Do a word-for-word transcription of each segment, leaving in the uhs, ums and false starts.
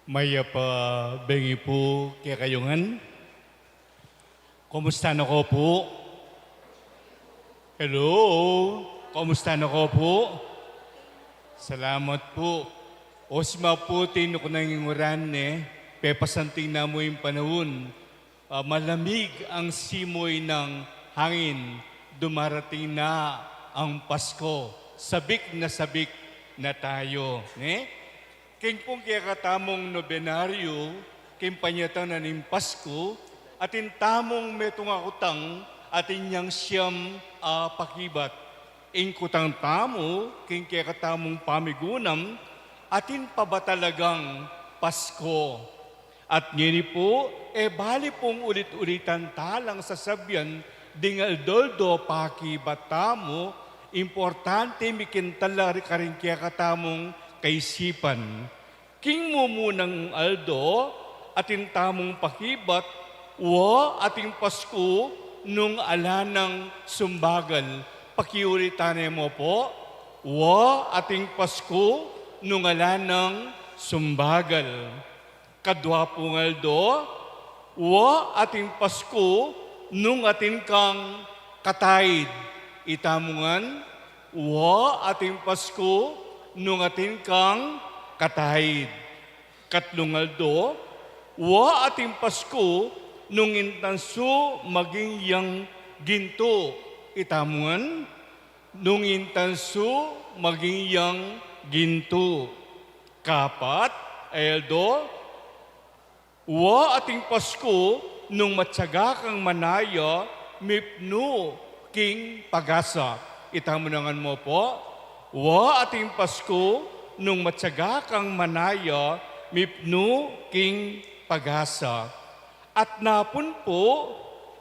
Mayap a bengi pu kekayu ngan. Kumusta na ko pu? Hello? Kumusta na ko pu? Salamat pu. O, sima pu, tinuk nang ing uran, ne? Pepasanting na mu ing panaun. Ah, malamig ang simoy ng hangin. Dumarating na ang Pasko. Sabik na sabik na tayo, ne? King pung kekatamung nobenaryo, king panyatang na ning Pasku, atin tamung metung a kutang, atin yang siyam a pakibat. Ing kutang tamu, king kekatamung pamigunam, atin pa ba talagang Pasko? At ngeni pu, e bali pung ulit-ulitan ta lang sasabian ding aldo-aldo pakibat tamu, importante mikintal la ri karing kekatamung kaisipan. King mumunang aldo, atin tamung pakibat, wa ating Pasku nung ala nang sumbagal. Pakiulitan ne mu pu, wa ating Pasku nung ala nang sumbagal. Kadwa pung aldo, wa ating Pasku nung atin kang kataid. Itamu ngan, wa ating Pasku nung atin kang kataid. Katlung aldo, wa ating Pasku nung ing tansu maging yang gintu. Itamu ngan, nung ing tansu maging yang gintu. Kapat a aldo, wa ating Pasku nung matyaga kang manaya mipnu king pag-asa. Itamu ngan mu pu, wa ating Pasku nung matyaga kang manaya mipnu king pag-asa. At napun pu,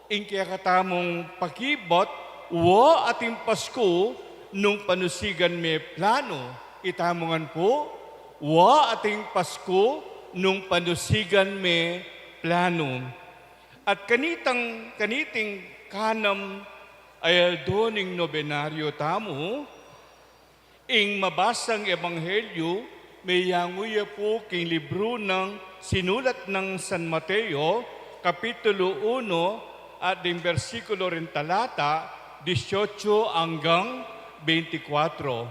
ing kekatamung pakibat, wa ating Pasku nung panusigan me planu. Itamu ngan pu, wa ating Pasku nung panusigan me planu. At kanitang, kaniting kanam a aldo ning nobenaryo tamu, ing mabasang ebanghelyu, meyangu ya pu king libru nang sinulat nang San Mateo, Kapitulo uno, at ding bersikulo ring talata dieciocho anggang beintikwatro.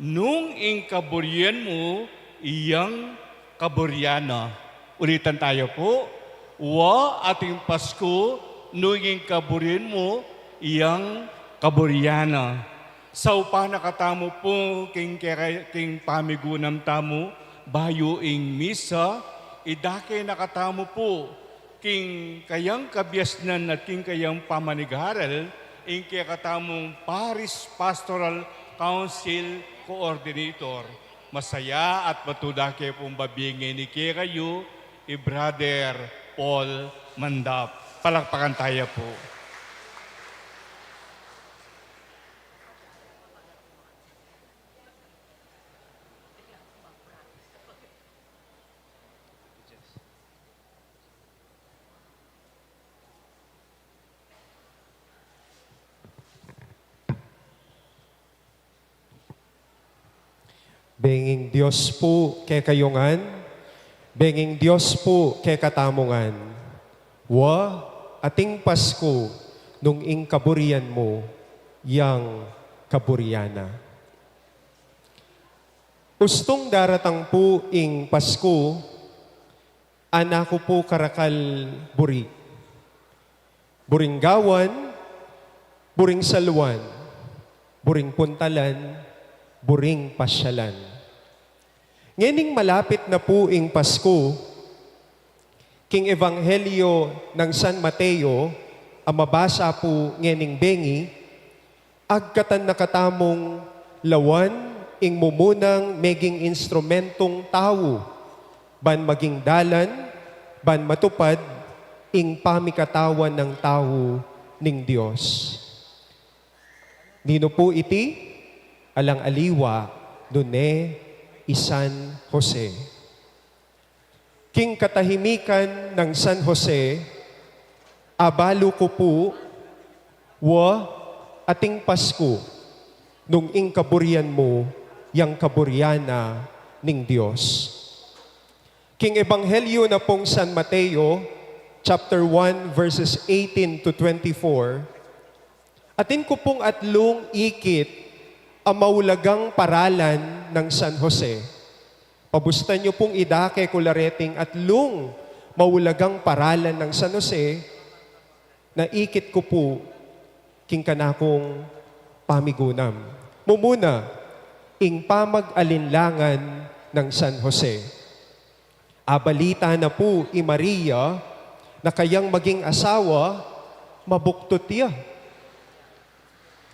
Nung ing kaburian mu, iyang kaburian na. Ulitan tayo pu. Wa ating Pasku, nung ing kaburian mu, iyang kaburian na. Saupan na katamu pu king keka-, king pamigunam tamu, bayu ing misa, idake na katamu pu king kayang kabiasnan at king kayang pamanigaral, ing kekatamung Parish Pastoral Council Coordinator. Masaya at matudake pung babie ngeni kekayu, i Brother Paul Mandap. Palakpakan tayo pu. Benging Dios pu kekayu ngan, benging Dios pu kekatamu ngan. Wa ating Pasku nung ing kaburian mu, yang kaburian na. Ustung daratang pu ing Pasku, ana ku pu karakal buri. Buring gawan, buring saluan, buring puntalan, buring pasyalan. Ngening malapit na pu ing Pasku, king Ebanghelyo nang San Mateo, a mabasa pu ngening bengi, agkatan na katamung lawan ing mumunang meging instrumentung tau, ban maging dalan, ban matupad ing pamikatawan nang tau ning Dios. Ninu pu iti? Alang aliwa, nune i San Jose. King katahimikan nang San Jose, abalu ku pu, wa ating Pasku, nung ing kaburian mu, yang kaburian na ning Dios. King Ebanghelyo na pung San Mateo, chapter one, verses eighteen to twenty-four, atin ku pung atlung ikit a maulagang paralan nang San Jose. Pabustan yu pung idake ku la reting atlung maulagang paralan nang San Jose, na ikit ku pu king kanakung pamigunam. Mumuna, ing pamag-alinlangan nang San Jose. Abalita na pu i Maria na kayang maging asawa, mabuktut ya.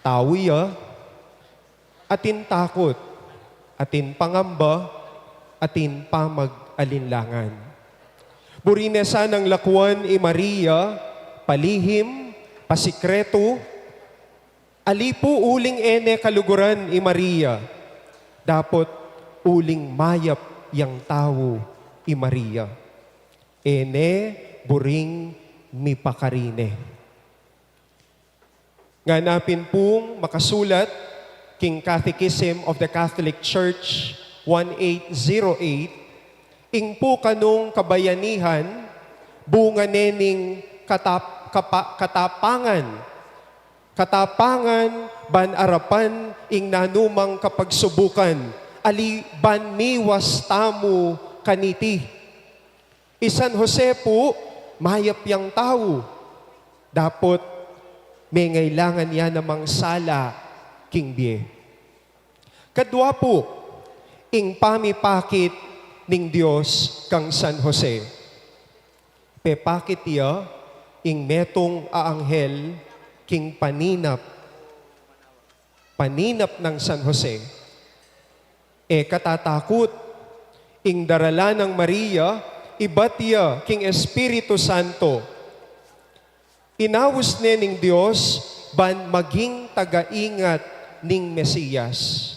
Tau ya, atin takut, atin pangamba, atin pamag-alinlangan. Buri ne sanang lakuan i Maria, palihim, pasikretu, ali pu uling e ne kaluguran i Maria, dapot uling mayap yang tau i Maria. E ne buring mipakarine. Ngana pin pung makasulat king Catechism of the Catholic Church one eight zero eight, ing pu kanung kabayanihan, bunga ne ning katap-, kapa-, katapangan, katapangan ban arapan ing nanumang kapagsubukan, ali ban miwas tamu kaniti. I San Jose pu, mayap yang tau. Dapot, mengailangan ya namang sala king bie. Kadua pu, ing pamipakit ning Dios kang San Jose. Pepakit ya ing metung a anghel king paninap, paninap nang San Jose. E ka tatakut, ing darala nang Maria, ibat ya king Espiritu Santo. Inaus ne ning Dios ban maging tagaingat ning Mesias.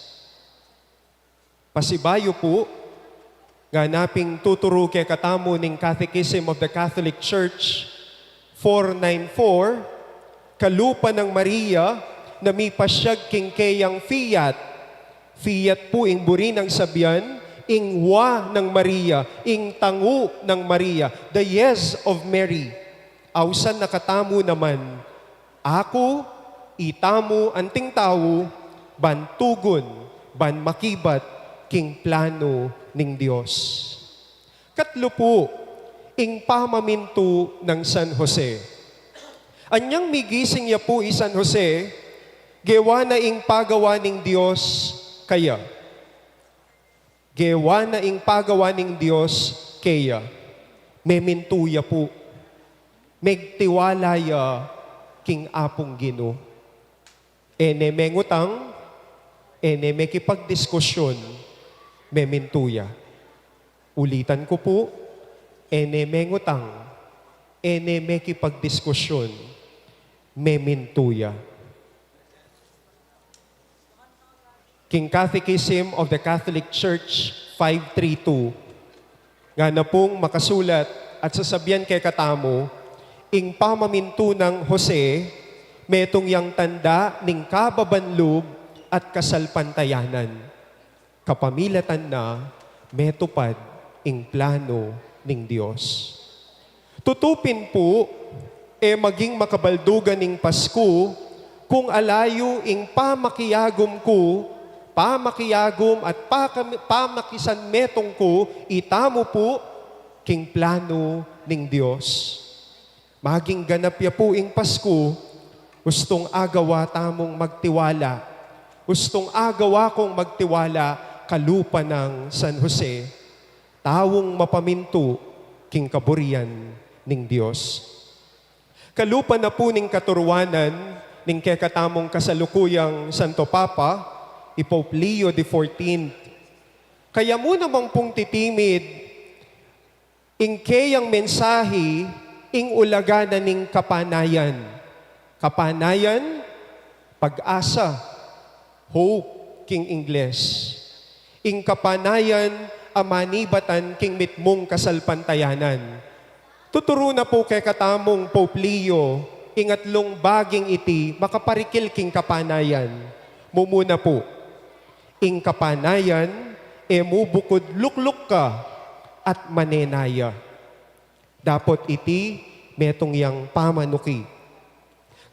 Pasibayu pu, ngana ping tuturu kekatamu ning Catechism of the Catholic Church four nine four, kalupa nang Maria na mipasyag king keyang fiat. Fiat pu ing buri nang sabian, ing wa nang Maria, ing tangu nang Maria, the yes of Mary. Ausan na katamu naman, aku, itamu anting tau, ban tugun, ban makibat king planu ning Dios. Katlu pu, ing pamamintu nang San Jose. Anyang migising ya pu i San Jose, gewa na ing pagawa ning Dios kaya. Gewa na ing pagawa ning Dios keya. Memintu ya pu. Megtiwala ya king Apung Ginu. E ne mengutang, e ne mekipagdiskusyun, memintu ya. Ulitan ku pu, e ne mengutang, e ne mekipagdiskusyun, memintu ya. King Catechism of the Catholic Church five three two, ngana pung makasulat at sasabian kekatamu, ing pamamintu nang Jose, metung yang tanda ning kababan lub at kasalpantayanan. Kapamilatan na, metupad ing planu ning Dios. Tutu pin pu, e maging makabaldugan ing Pasku, kung ala yu ing pamakiagum ku, pamakiagum at pakam-, pamakisanmetung ku, itamu pu, king planu ning Dios. Maging ganap ya pu ing Pasku, ustung agawa tamung magtiwala, ustung agawa kung magtiwala, kalupa nang San Jose, taung mapamintu king kaburian ning Dios. Kalupa na pu ning katuruanan ning kekatamung kasalukuyang Santo Papa, i Pope Leo the fourteenth. Kaya mu naman pung titimid, ing keyang mensahe, ing ulaga na ning kapanayan. Kapanayan, pag-asa, hope king Ingles. Ing kapanayan a manibatan king mitmung kasalpantayanan. Tuturu na pu kekatamung Pope Leo, ing atlung baging iti makaparikil king kapanayan. Mumuna pu, ing kapanayan, e mu bukud lukluk ka, at manenaya. Dapot iti metung yang pamanuki.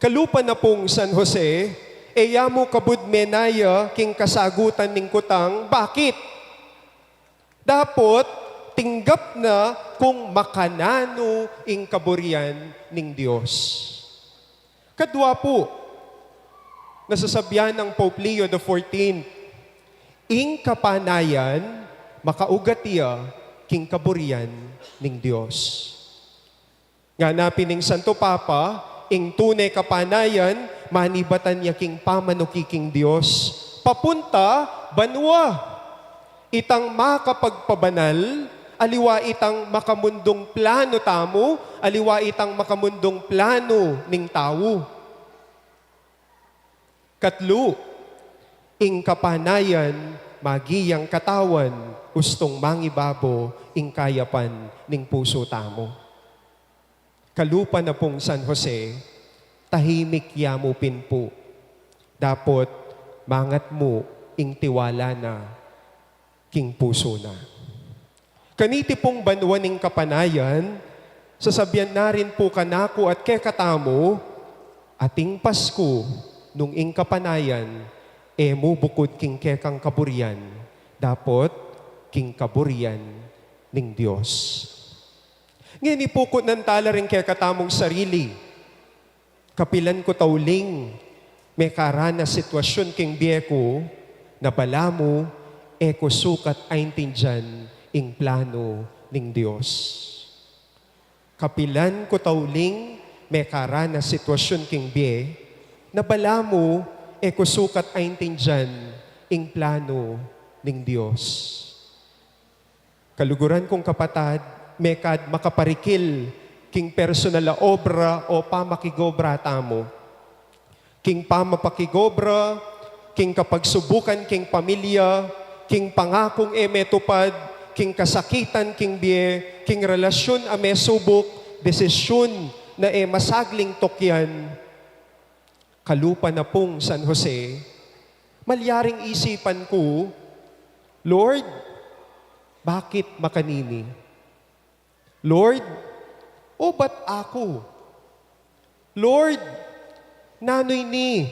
Kalupa na pung San Jose, e ya mu kabud menaya king kasagutan ning kutang. Bakit? Dapot tinggap na kung makananu ing kaburian ning Dios. Kadua pu, nasasabian nang Pope Leo the fourteenth, ing kapanayan makaugat ya king kaburian ning Dios. Ngana pin ning Santo Papa, ing tune kapanayan manibatan ya king pamanuki king Dios papunta banua. Itang makapagpabanal, aliwa itang makamundung plano tamu, aliwa itang makamundung plano ning tau. Katlu, ing kapanayan maging katawan, ustung mangibabo ing kayapan ning pusu tamu. Kalupa na pung San Jose, tahimik ya mu pin pu. Dapot mangat mu ing tiwala na king pusu na. Kaniti pung banua ning kapanayan, sasabian na rin pu kanaku at kekatamu, ating Pasku nung ing kapanayan e mu bukud king kekang kaburian, dapot king kaburian ning Dios. Ngeni pu, kutnan tala ring kekatamung sarili. Kapilan ku ta uling mekaranas sitwasyun king bie ku na balamu e ku sukat aintindian ing planu ning Dios? Kapilan ku ta uling mekaranas sitwasyun king bie na balamu e ku sukat aintindian ing planu ning Dios? Kaluguran kung kapatad, mekad makaparikil king personal a obra o pamakigobra tamu. King pamapakigobra, king kapagsubukan king pamilya, king pangakung e metupad, king kasakitan king bie, king relasyun a mesubuk, desisyun na e masagling tukyan. Kalupa na pung San Jose, malyaring isipan ku, "Lord, bakit makanini? Lord, o ba't aku? Lord, nanu ini?"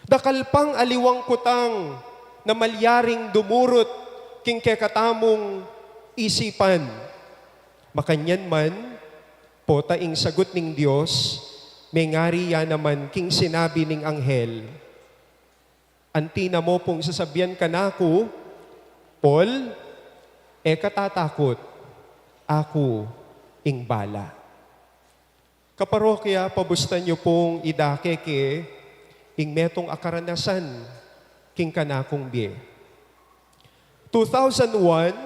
Dakal pang aliwang kutang na malyaring dumurut king kekatamung isipan. Makanyan man, pota ing sagut ning Dios, mengari ya naman king sinabi ning anghel, "Anti na mo pung sasabian kanaku, Paul, e ka tatakut, aku ing bala." Kaparokya, pabustan yu pung idake ke ing metung a karanasan king kanakung bie. Two thousand one,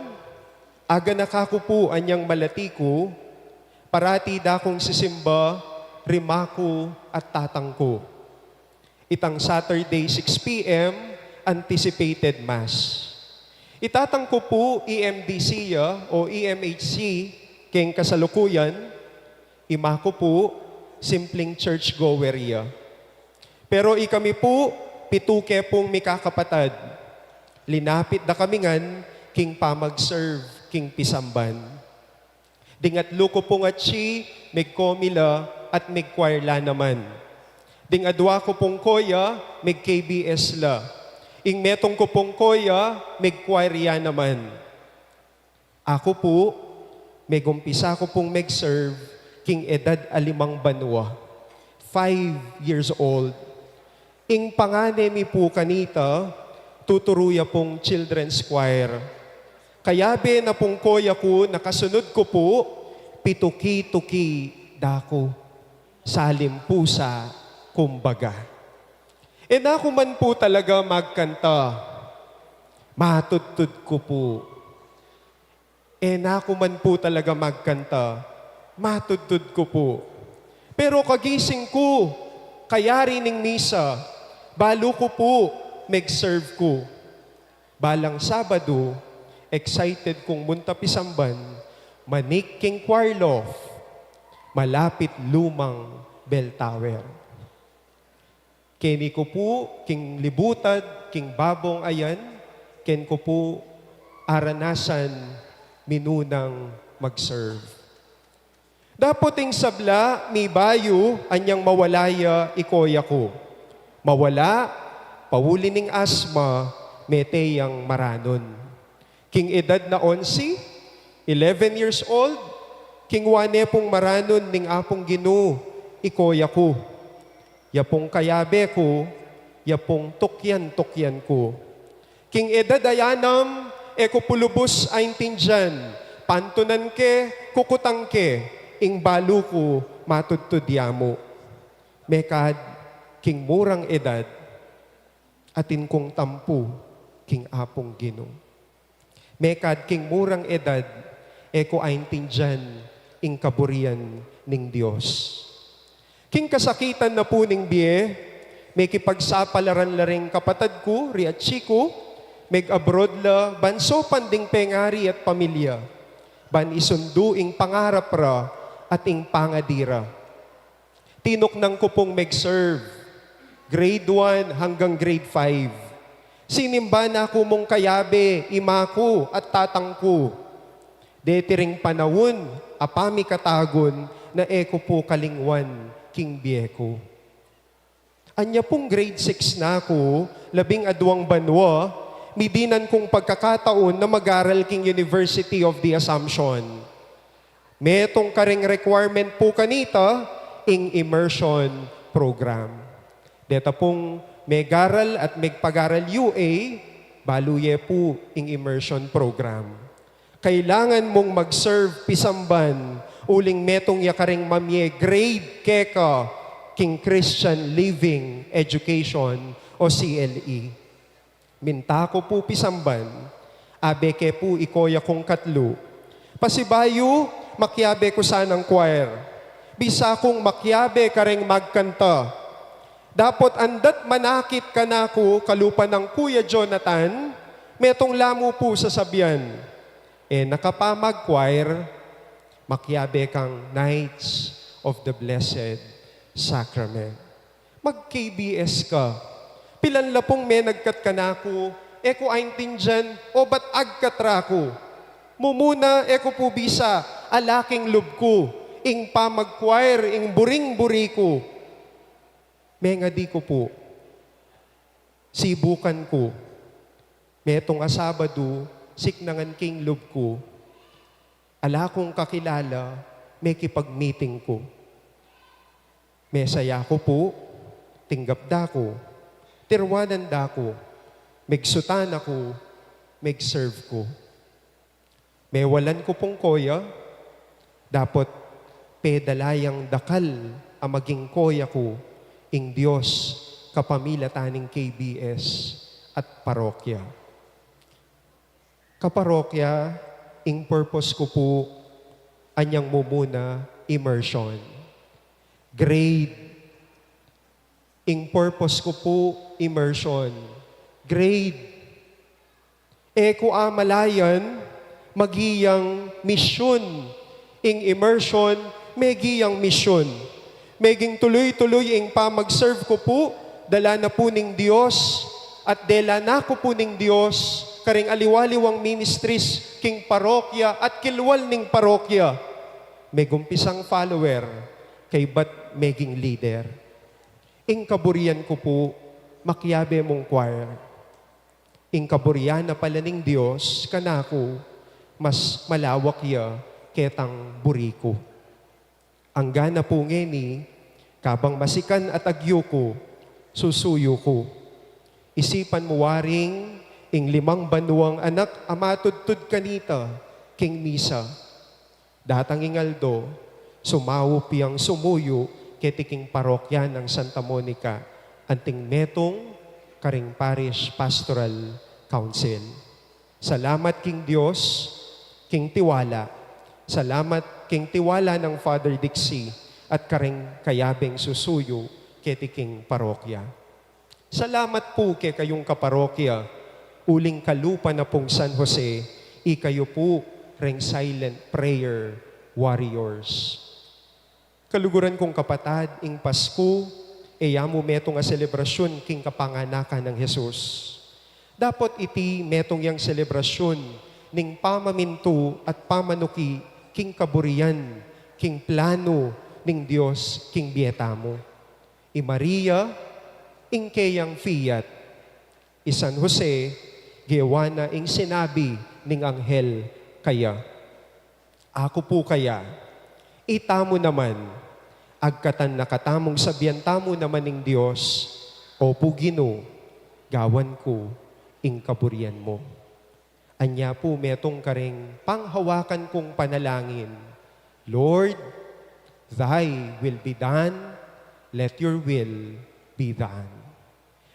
aganaka ku pu anyang malati ku, parati da kung sisimba ring ama ku at tatang ku. Itang Saturday, six P M, anticipated Mass. I tatang ku pu, E M D C ya o E M H C keng kasalukuyan, i ama ku pu, simpling churchgoer ya. Pero ikami pu, pitu ke pung mikakapatad. Linapit da kami ngan king pamag-serve king pisamban. Ding atlu ku pung atsi, mig-komi la at mig-choir la naman. Ding adwa ku pung koya, mig-K B S la. Ing metung ku pung koya, mig-choir ya naman. Aku pu, megumpisa ku pung meg-serve king edad a limang banua, five years old. Ing pangane mi pu kanita, tuturu ya pung children's choir. Kayabe na pung koya ku, nakasunud ku pu, pituki-tuki da ku, salim pusa, kumbaga. E na ku man pu talaga magkanta, matudtud ku pu. E na ku man pu talaga magkanta, matudtud ku pu. Pero kagising ku, kayari ning misa, balu ku pu, meg-serve ku. Balang Sabadu, excited kung munta pisamban, manik king choir loft, malapit lumang bell tower. Keni ku pu, king libutad, king babong ayan, ken ku pu aranasan minunang mag-serve. Dapot ing sabla, mibayu, anyang mawala ya i koya ku. Mawala, pauli ning asma, mete yang maranun. King edad na onse, eleven years old, kingwa ne pung maranun ning Apung Ginu i koya ku. Ya pung kayabe ku, ya pung tukyan-tukyan ku. King edad a yanam, e ku pu lubus aintindian, pantunan ke, kukutan ke, ing balu ku matudtud ya mu. Mekad, king murang edad, atin kung tampu king Apung Ginu. Mekad king murang edad, e ku aintindian ing kaburian ning Dios. King kasakitan na pu ning bie, mekipagsapalaran la ring kapatad ku, ri atsi ku, meg-abroad la, ban saupan ding pengari at pamilya, ban isundu ing pangarap ra at ing pangadi ra. Tinuknang ku pung meg-serve, grade one hanggang grade five. Sinimba na ku mung kayabe, ima ku at tatang ku. Deti ring panaun a pamikatagun na e ku pu kalingwan king bie ku. Anya pung grade six na ku, labing aduang banua, midinan kung pagkakataun na mag-aral king University of the Assumption. Metung karing requirement pu kanita, ing immersion program. Deta pung megaral at megpagaral U A, balu ye pu ing immersion program. Kailangan mung mag-serve pisamban, uling metung ya karing mamie grade keka king Christian Living Education o C L E. Minta ku pu pisamban, abe ke pu i koya kung katlu. Pasibayu, makiabe ku sanang choir. Bisa kung makiabe karing magkanta. Dapot andat manakit kanaku kalupa nang Kuya Jonathan, metung la mu pu sasabian, e na ka pa mag-choir, makiabe kang Knights of the Blessed Sacrament. Mag-K B S ka. Pilan la pung menagkat kanaku, e ku aintindian, o bat agkat ra ku. Mumuna, e ku pu bisa, ala king lub ku, ing pamag-choir, ing buring-buri ku. Mengadi ku pu. Sibukan ku. Metung a Sabadu, siknangan king lub ku. Ala kung kakilala, mekipag-meeting ku. Mesaya ku pu, tinggap da ku, tirwanan da ku, megsutan aku, meg-serve ku. Mewalan ku pung koya, dapot pedala yang dakal a maging koya ku ing Dios kapamilatan ning K B S at parokya. Kaparokya, ing purpose ku pu, anyang mumuna, immersion. Grade. Ing purpose ku pu, immersion. Grade. E ku amalayan, maging misyun. Ing immersion, meging misyun. Meging tuluy-tuluy ing pamag-serve ku pu, dala na pu ning Dios, at dela na ku pu ning Dios, karing aliwa-liwang ministries, king parokya, at kilwal ning parokya. Megumpisang follower, kaybat meging leader. Ing kaburian ku pu, makiabe mung choir. Ing kaburian na pala ning Dios, kanaku, mas malawak ya ketang buri ku. Angga na pu ngeni, kabang masikan at agyu ku, susuyu ku. Isipan mu waring ing limang banuang anak a matudtud kanita king misa. Datang ing aldo, sumaup yang sumuyu keti king parokya nang Santa Monica, anting metung karing Parish Pastoral Council. Salamat king Dios, king tiwala. Salamat king tiwala nang Father Dixie at karing kayabeng susuyu keti king parokya. Salamat pu kekayung kaparokya, uling kalupa na pung San Jose, ikayu pu reng silent prayer warriors. Kaluguran kung kapatad, ing Pasku, e ya mu metung a selebrasyun king kapanganakan nang Jesus. Dapot iti metung yang selebrasyun ning pamamintu at pamanuki king kaburian, king planu ning Dios king bie tamu. I Maria, ing keyang fiat, i San Jose, gewa na ing sinabi ning anghel kaya. Aku pu kaya, itamu naman, agkatan na katamung sabian tamu naman ning Dios, "Opu Ginu, gawan ku ing kaburian mu." Anya pu metung karing panghawakan kung panalangin, "Lord, thy will be done, let your will be done."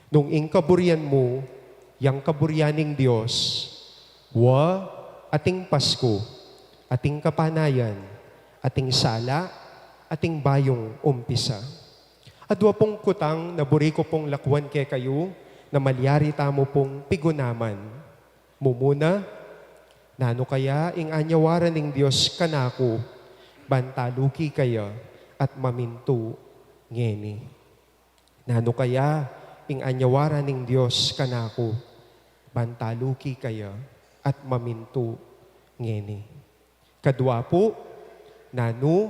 Nung ing kaburian mu, yang kaburian ning Dios, wa ating Pasku, ating kapanayan, ating sala, ating bayung umpisa. Adwa pung kutang na buri ku pung lakwan kekayu na malyari tamu pung pigunaman. Mumuna, nanu kaya ing anyawaran ning Dios kanaku, ban taluki kaya at mamintu ngeni? Nanu kaya ing anyawaran ning Dios kanaku, ban taluki kaya at mamintu ngeni? Kadwa pu, nanu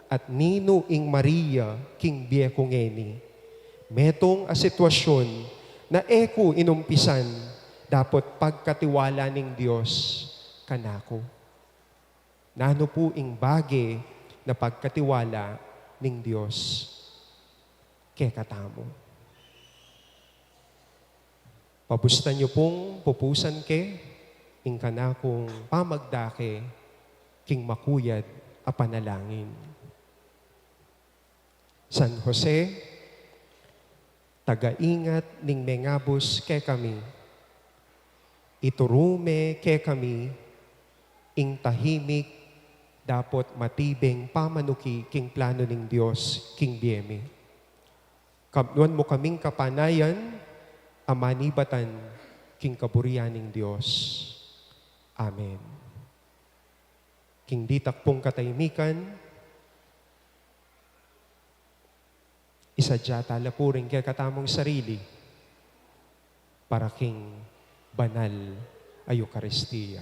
at ninu ing Maria king bie ku ngeni? Metung a sitwasyun na e ku inumpisan dapot pagkatiwala ning Dios kanaku. Nanu pu ing bage na pagkatiwala ning Dios kekatamu? Pabustan yu pung pupusan ke ing kanakung pamagdake king makuyad a panalangin. San Jose, taga-ingat ning mengabus kekami, ituru me kekami ing tahimik dapot matibeng pamanuki king planu ning Dios king bie mi. Kabnuan mu kaming kapanayan a manibatan king kaburian ning Dios. Amen. King ditak pung katahimikan, isadya tala pu ring kekatamung sarili para king banal a Eukaristia.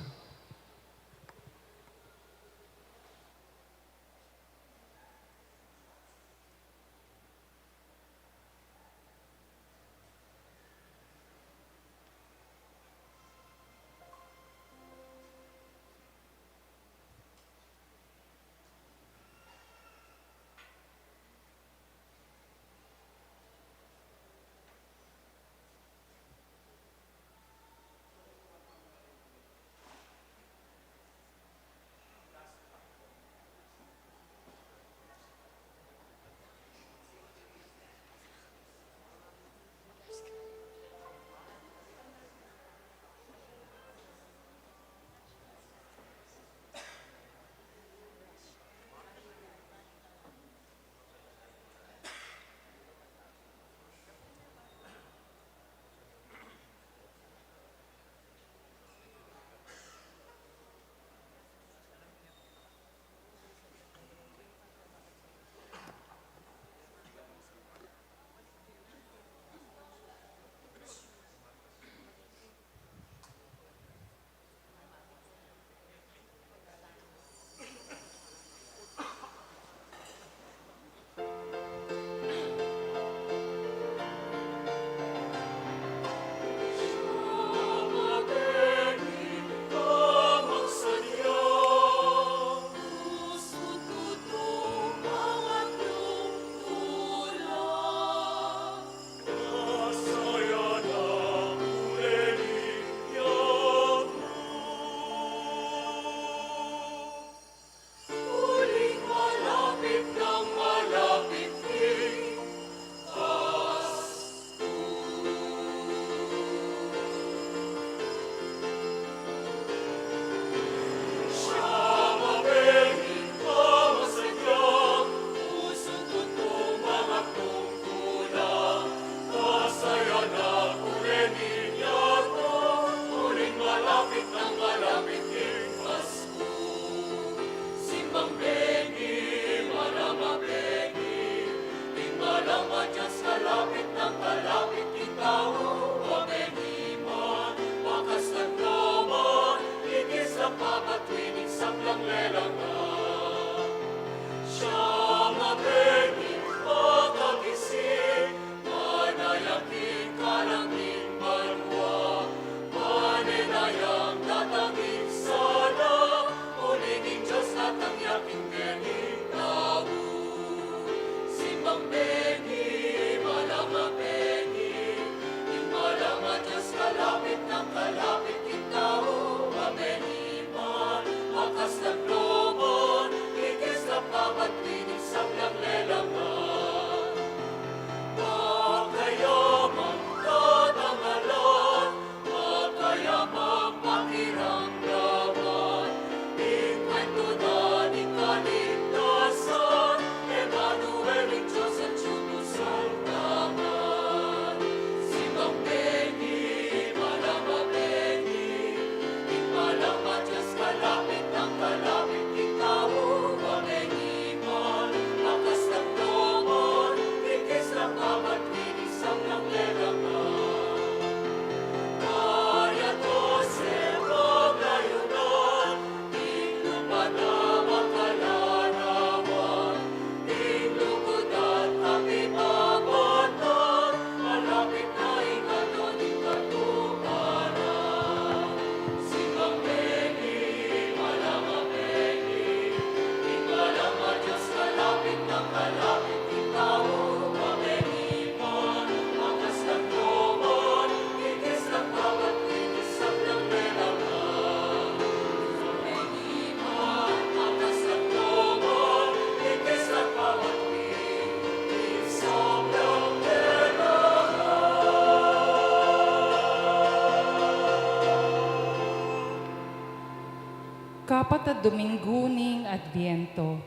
Kapat a Domingo ning Adviento.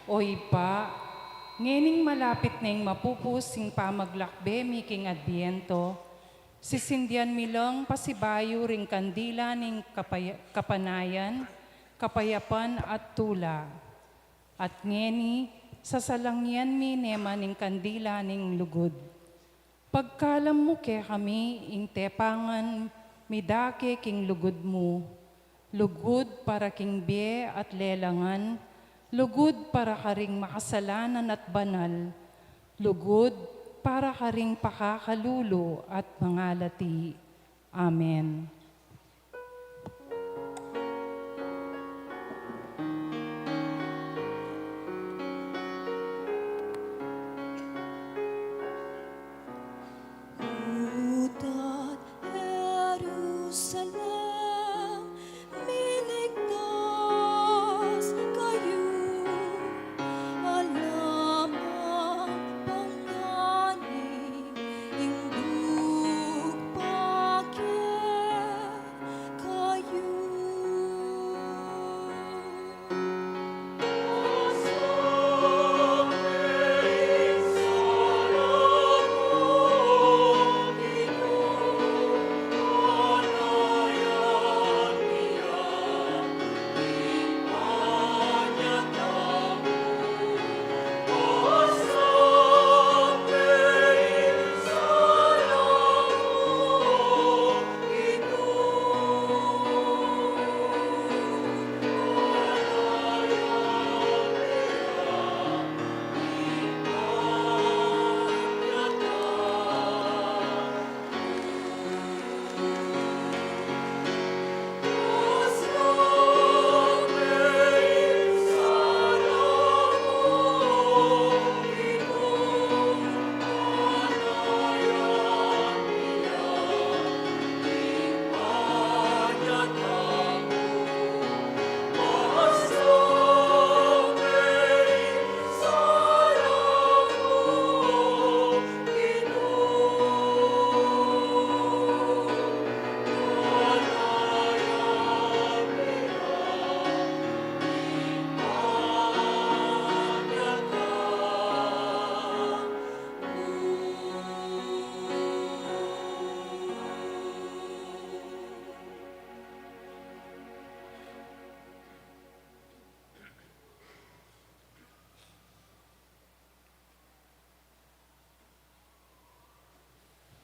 O Ibpa, ngening malapit neng mapupus ing pamaglakbe mi king Adviento, sisindian mi lang pasibayu ring kandila ning kapaya-, kapanayan, kapayapan at tula. At ngeni, sasalangian mi ne man ing kandila ning lugud. Pagkalam mu kekami ing tepangan midake king lugud mu, lugud para king bie at lelangan, lugud para karing makasalanan at banal, lugud para karing pakakalulu at mangalati. Amen. Utat Jerusalem, miligtas kayu, ala mang panganib, ing dugpake kayu.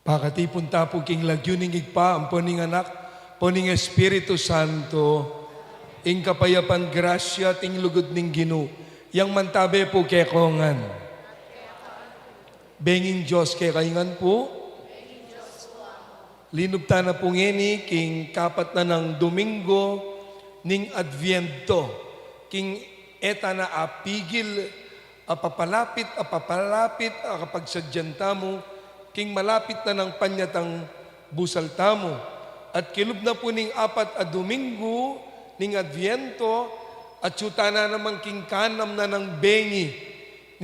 Pakatipun ta pu king lagyu ning Ibpa, ampo ning Anak, ampo ning Espiritu Santo, ing kapayapan, grasya, at ing lugud ning Ginu, yang mantabe pu kekongan. Benging Dios kekayu ngan pu. Linub tana pu ngeni king kapat na nang Domingo ning Adviento, king e tana apigil a papalapit, a papalapit a kapagsadyan tamu king malapit na nang panyatang busal tamu. At kilub na pu ning apat a Domingo ning Adviento, atyu tana naman king kanam na nang bengi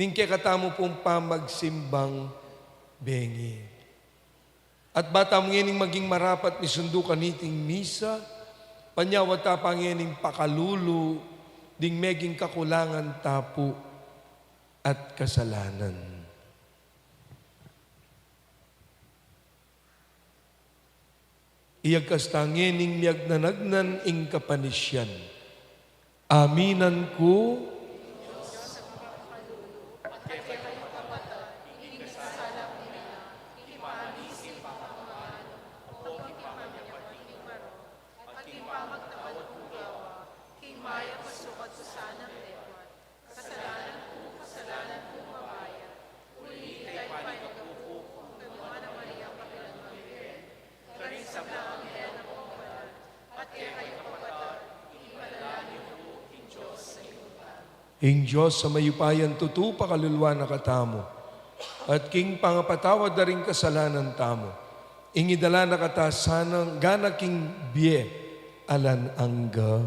ning kekatamu pung pamagsimbang bengi. At ba tamu ngening maging marapat misundu kaniting misa, panyawad ta pa ngening pakalulu ding meging kakulangan ta pu at kasalanan. Iyagkas ta ngening miyagnanagnan ing kapanisian. Aminan ku. Ing Dios a mayupaya, tutu pakaluluan na katamu, at king pangapatawad da ring kasalanan tamu, ing idala na kata sana ngana king bie alang angga.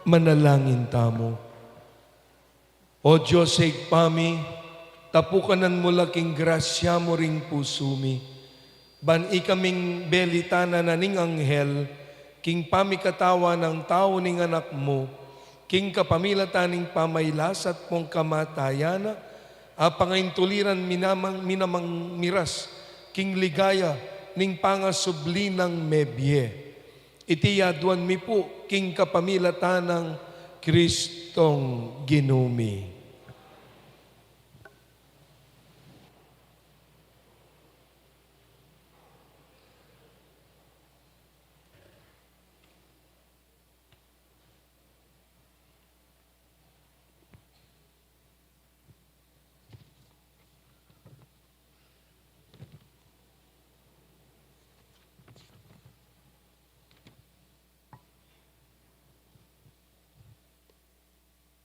Manalangin tamu. O Dios a Ibpa mi, tapukanan mu la king grasya mu ring pusu mi, ban ikaming belitanan na ning anghel king pamikatawan nang tau ning Anak mu, king kapamilatan ning pamailas at pung kamatayan na, apangaintuliran minamang, minamang miras king ligaya ning pangasubli nang mebie. Iti aduan mi pu king kapamilatan nang Kristong Ginu mi.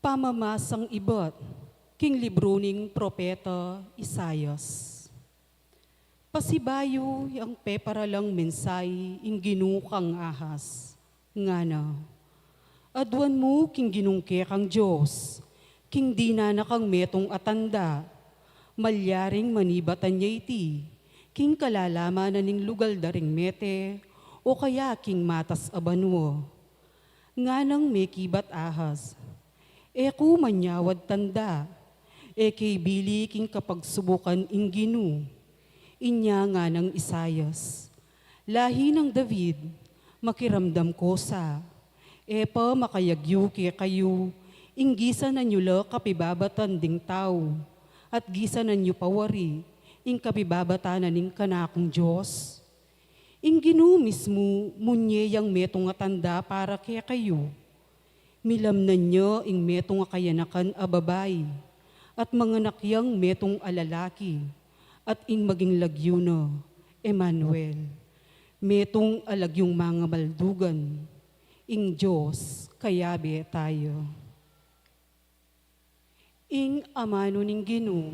Pamamasang ibat king libru ning propeta Isaias. Pasibayu yang peparalang mensahe ing Ginu kang Ahaz, ngana: Aduan mu king Ginung kekang Dios, king dinan na kang metung a tanda, malyaring manibatan ya iti king kalalaman na ning lugal da ring mete, o kaya king matas a banua. Nganang mekibat Ahaz, e ku manyawad tanda, e ke bili king kapagsubukan ing Ginu. Inya nganang Isaias, lahi nang David, makiramdam ko sa, e pa makayagyu kekayu ing gisanan yu la kapibabatan ding tau, at gisanan yu pa wari ing kapibabatan na ning kanakung Dios? Ing Ginu mismu munye yang metung a tanda para kekayu. Milamnan ya ing metung a kayanakan a babai, at manganak yang metung a lalaki, at ing maging lagyu na, Emmanuel, metung a lagyung mangamaldugan, ing Dios kayabe taya. Ing amanu ning Ginu.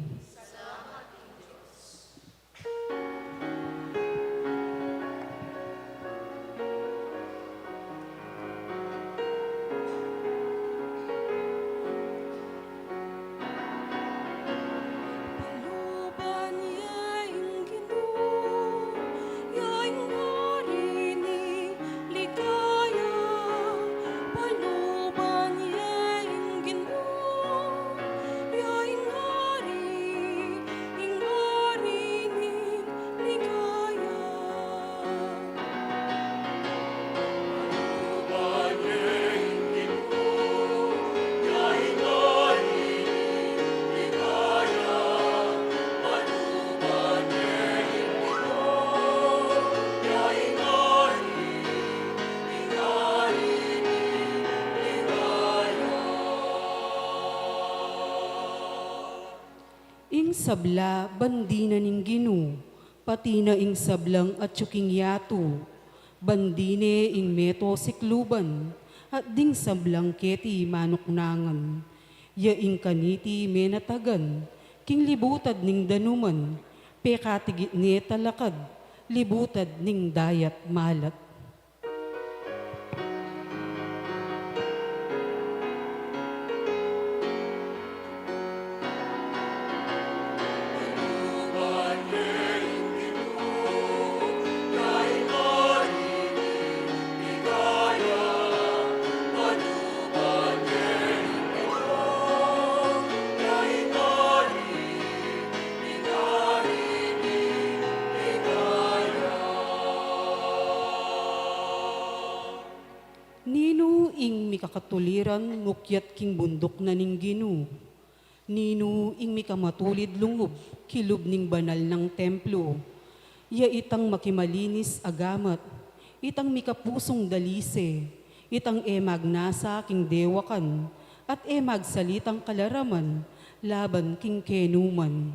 Ligaya, paluban ye ing Ginu, ya ing ari, ing ari ning ligaya. Paluban ye ing Ginu, ya ing ari ning ligaya. Paluban ye ing Ginu, ya ing ari. Ing sabla, bandi na ning Ginu, pati na ing sablang atyu king yatu, bandi ne ing meto sikluban, at ding sablang keti manuknangan. Ya ing kaniti menatagan king libutad ning danuman, pekatigit ne talakad libutad ning dayat malat. Ninu ing mikakatuliran mukyat king bunduk na ning Ginu? Ninu ing mikamatulid lungub kilub ning banal nang templo? Ya itang makimalinis a gamat, itang mikapusung dalise, itang e magnasa king dewakan, at e magsalitang kalaraman laban king kenuman.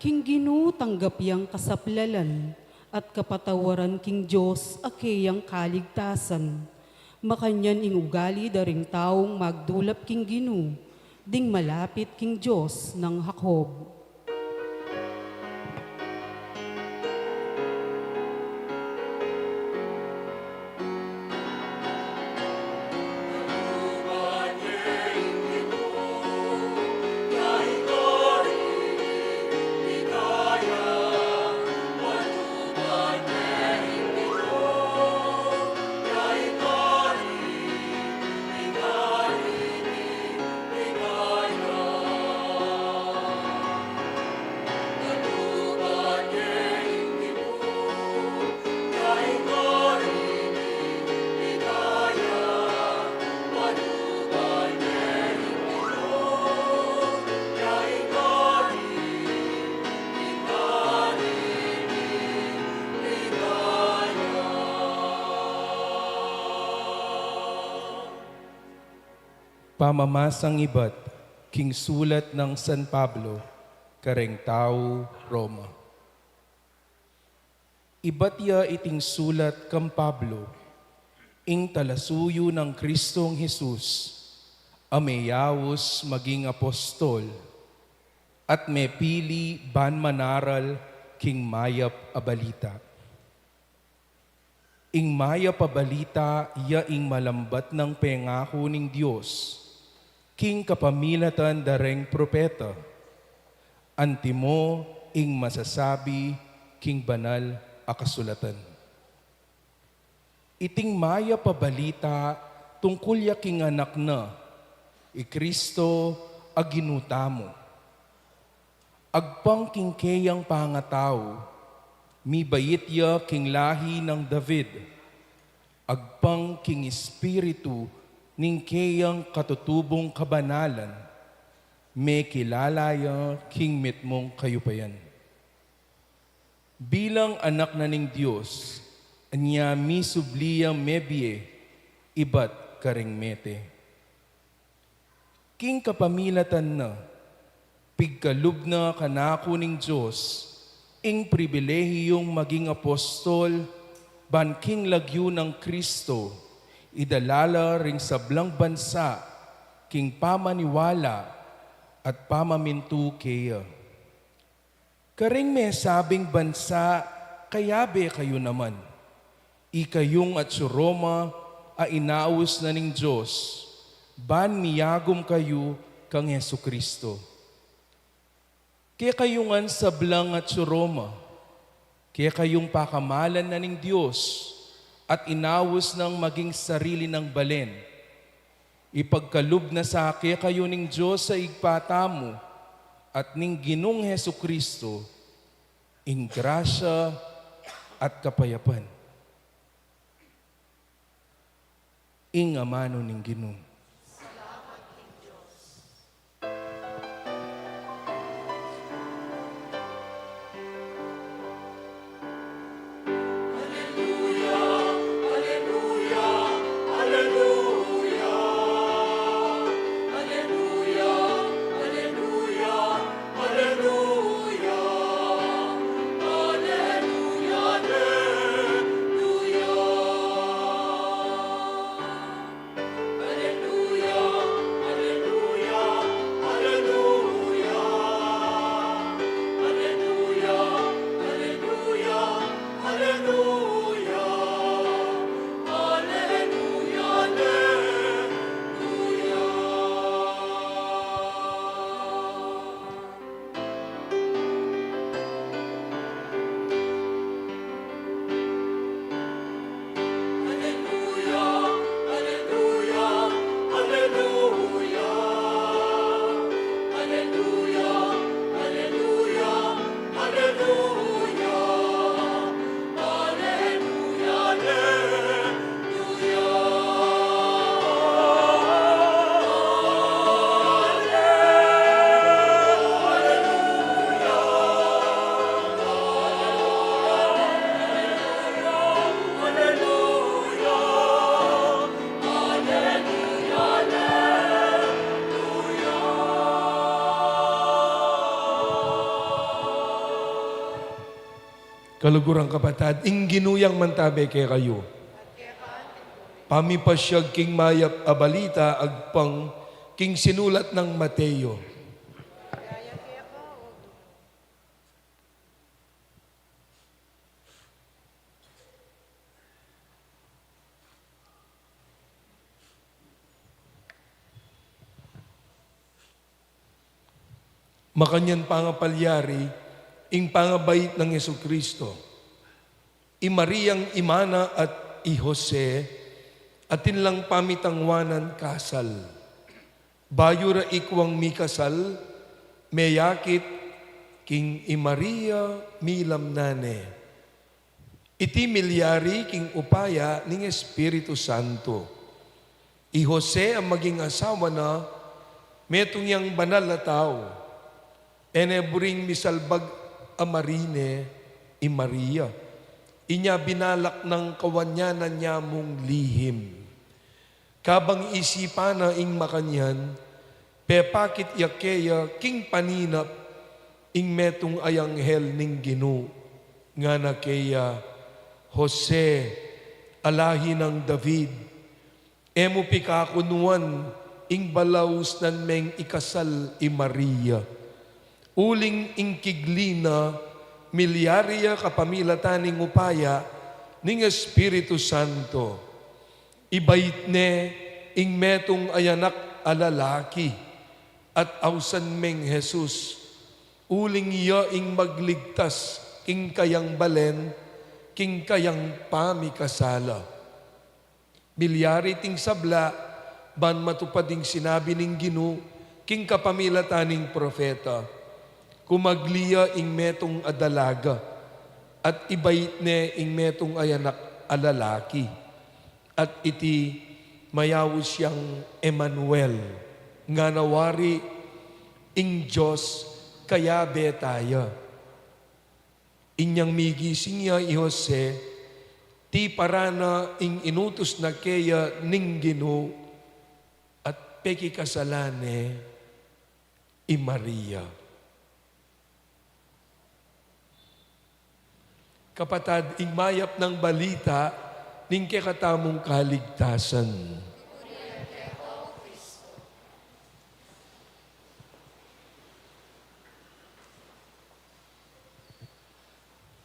King Ginu tanggap yang kasaplalan, at kapatawaran king Dios a keyang kaligtasan. Makanyan ing ugali da ring taung magdulap king Ginu, ding malapit king Dios nang Jacob. Pamamasang ibat king sulat nang San Pablo kareng tau Roma. Ibat ya iting sulat kang Pablo, ing talasuyu nang Kristong Jesus, a meyaus maging apostol, at mepili ban manaral king mayap a balita. Ing mayap a balita ya ing malambat nang pengaku ning Dios king kapamilatan da reng propeta, antimo ing masasabi king banal a kasulatan. Iting mayap a balita tungkul ya king Anak na, i Kristo a Ginu tamu. Agpang king keyang pangatau, mibait ya king lahi nang David. Agpang king espiritu ning keyang katutubung kabanalan, mekilala ya king mitmung kayupayan. Bilang Anak na ning Dios, anya misubli yang mebie ibat karing mete. King kapamilatan na, pigkalub na kanaku ning Dios ing pribilehiyung maging apostol ban king lagyu nang Kristo, idala la ring sablang bansa king pamaniwala at pamamintu keya. Karing mesabing bansa, kayabe kayu naman. Ikayung atsu Roma a inaus na ning Dios, ban miyagum kayu kang Jesu-Cristo. Kekayu ngan sablang atsu Roma, kekayung pakamalan na ning Dios at inaus nang maging sarili nang balen, ipagkalub na sa kekayu ning Dios a Ibpa tamu at ning Ginung Jesu-Cristo ing grasya at kapayapan. Ing amanu ning Ginu. Kaluguran kapatad, ing Ginu yang mantabe kekayu. Pamipasyag king mayap a balita agpang king sinulat nang Mateo. Makanyan pangapalyari ing pangabait nang Jesucristo. I Mariang ima na at i Jose, atin lang pamitangwanan kasal. Bayu ra ikwang mikasal, meyakit king i Maria milamnan ne. Iti milyari king upaya ning Espiritu Santo. I Jose a maging asawa na, metung yang banal a tau. E ne buring misalbag a marine i Maria. Inya binalak nang kawanyanan ya mung lihim. Kabang isipan na ing makanyan, pepakit ya keya king paninap ing metung a anghel ning Ginu, ngana keya, "Jose, a lahi nang David, e mu pikakunuan ing balausnan meng ikasal i Maria. Uling ing kigli na milyari ya kapamilatan ning upaya ning Espiritu Santo. Ibait ne ing metung a anak a lalaki, at ausan meng Jesus, uling iya ing magligtas king kayang balen, king kayang pamikasala." Milyari iting sabla, ban matupad ing sinabi ning Ginu king kapamilatan ning propeta, "Kumagli ya ing metung a dalaga, at ibait ne ing metung a anak a lalaki, at iti mayaus yang Emmanuel," ngana wari, "Ing Dios kayabe taya." Inyang migising ya i Jose, tiparan na ing inutus na keya ning Ginu, at pekikasalan ne i Maria. Kapatad, ing mayap nang balita ning kekatamung kaligtasan.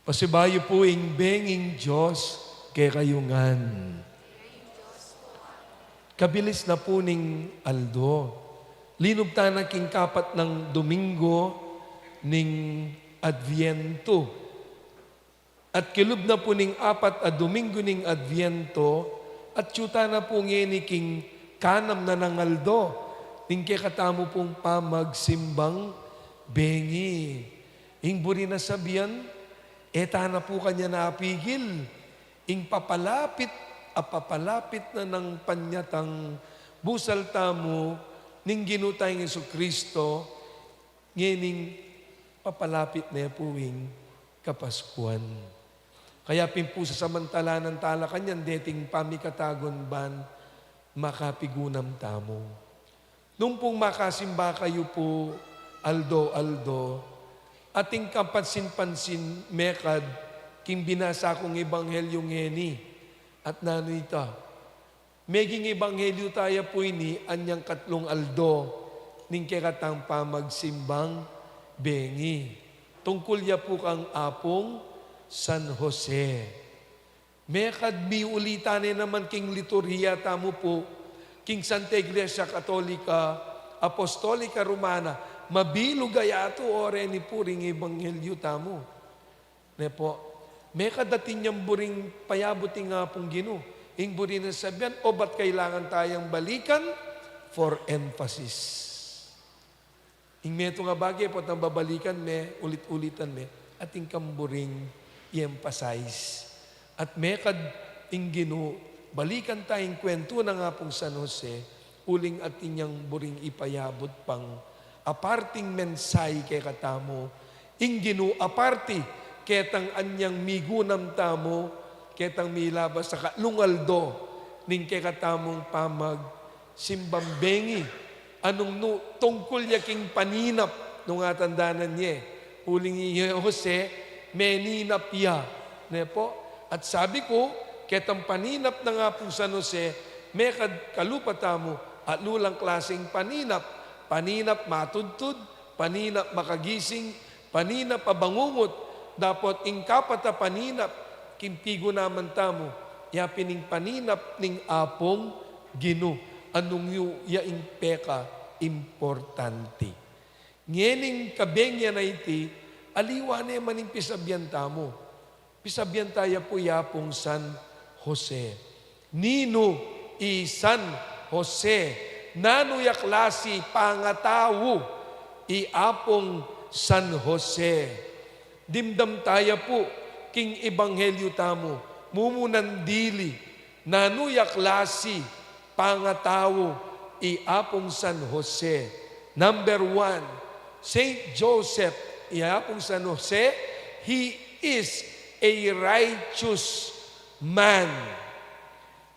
Pasibayu pu ing benging Dios kekayu ngan. Kabilis na pu ning aldo. Linub tana king kapat nang Domingo ning Adviento. At kilub na pu ning apat a Domingo ning Adviento, at atyu tana pu ngeni king kanam na nang aldo ning kekatamu pung pamagsimbang bengi. Ing buri na sabian, e tana pu kanyan apigil ing papalapit a papalapit na nang panyatang busal tamu ning Ginu tang Jesucristo, ngening papalapit ne pu ing Kapaskuan. Kaya pin pu sasamantalanan tala kanyan deting pamikatagun ban makapigunam tamu. Nung pung makasimba kayu pu aldo-aldo, atin kapansin-pansin mekad king binasa kung ebanghelyu ngeni, at nanu ita? Meging ebanghelyu taya pu ini anyang katlung aldo ning kekatang pamagsimbang bengi. Tungkul ya pu kang Apung San Jose. Mekad miulitan ne naman king liturhiya tamu pu, king Santa Iglesia Katolika Apostolika Romana, mabilug a yatu o reni pu ring ebanghelyu tamu. Ne pu, mekad atin yang buring payabut ing Apung Ginu, ing buri nang sabian, obat kailangan tayang balikan for emphasis. Ing metung a bage potang babalikan me, ulit-ulitan me, atin kang buring i-emphasize. At mekad ing Ginu, balikan ta ing kwentu nang Apung San Jose, uling atin yang buring ipayabut pang aparting mensahe kekatamu ing Ginu, aparti ketang anyang migunam tamu, ketang milabas a katlung aldo ning kekatamung pamagsimbang bengi. Anung nu, tungkul ya king paninap nung atandanan ye. Uling i Jose, meninap ya, ne po? At sabi ku, ketang paninap nang Apung San Jose, mekad kalupa tamu, atlu lang klaseng paninap, paninap matudtud, paninap makagising, paninap a bangungut, dapot ing kapat a paninap, king pigunaman tamu, ya pin ing paninap ning Apung Ginu, a nung yu ya ing pekaimportante. Ngening kabengi a iti, aliwa ne man ing pisabyan tamu. Pisabyan ta ya pu i Apung San Jose. Ninu i San Jose? Nanu ya klasi pangatau i Apung San Jose? Dimdam ta ya pu king ebanghelyu tamu, mumunan dili, nanu ya klasi pangatau i Apung San Jose? Number one, Saint Joseph, i Apung San Jose, he is a righteous man.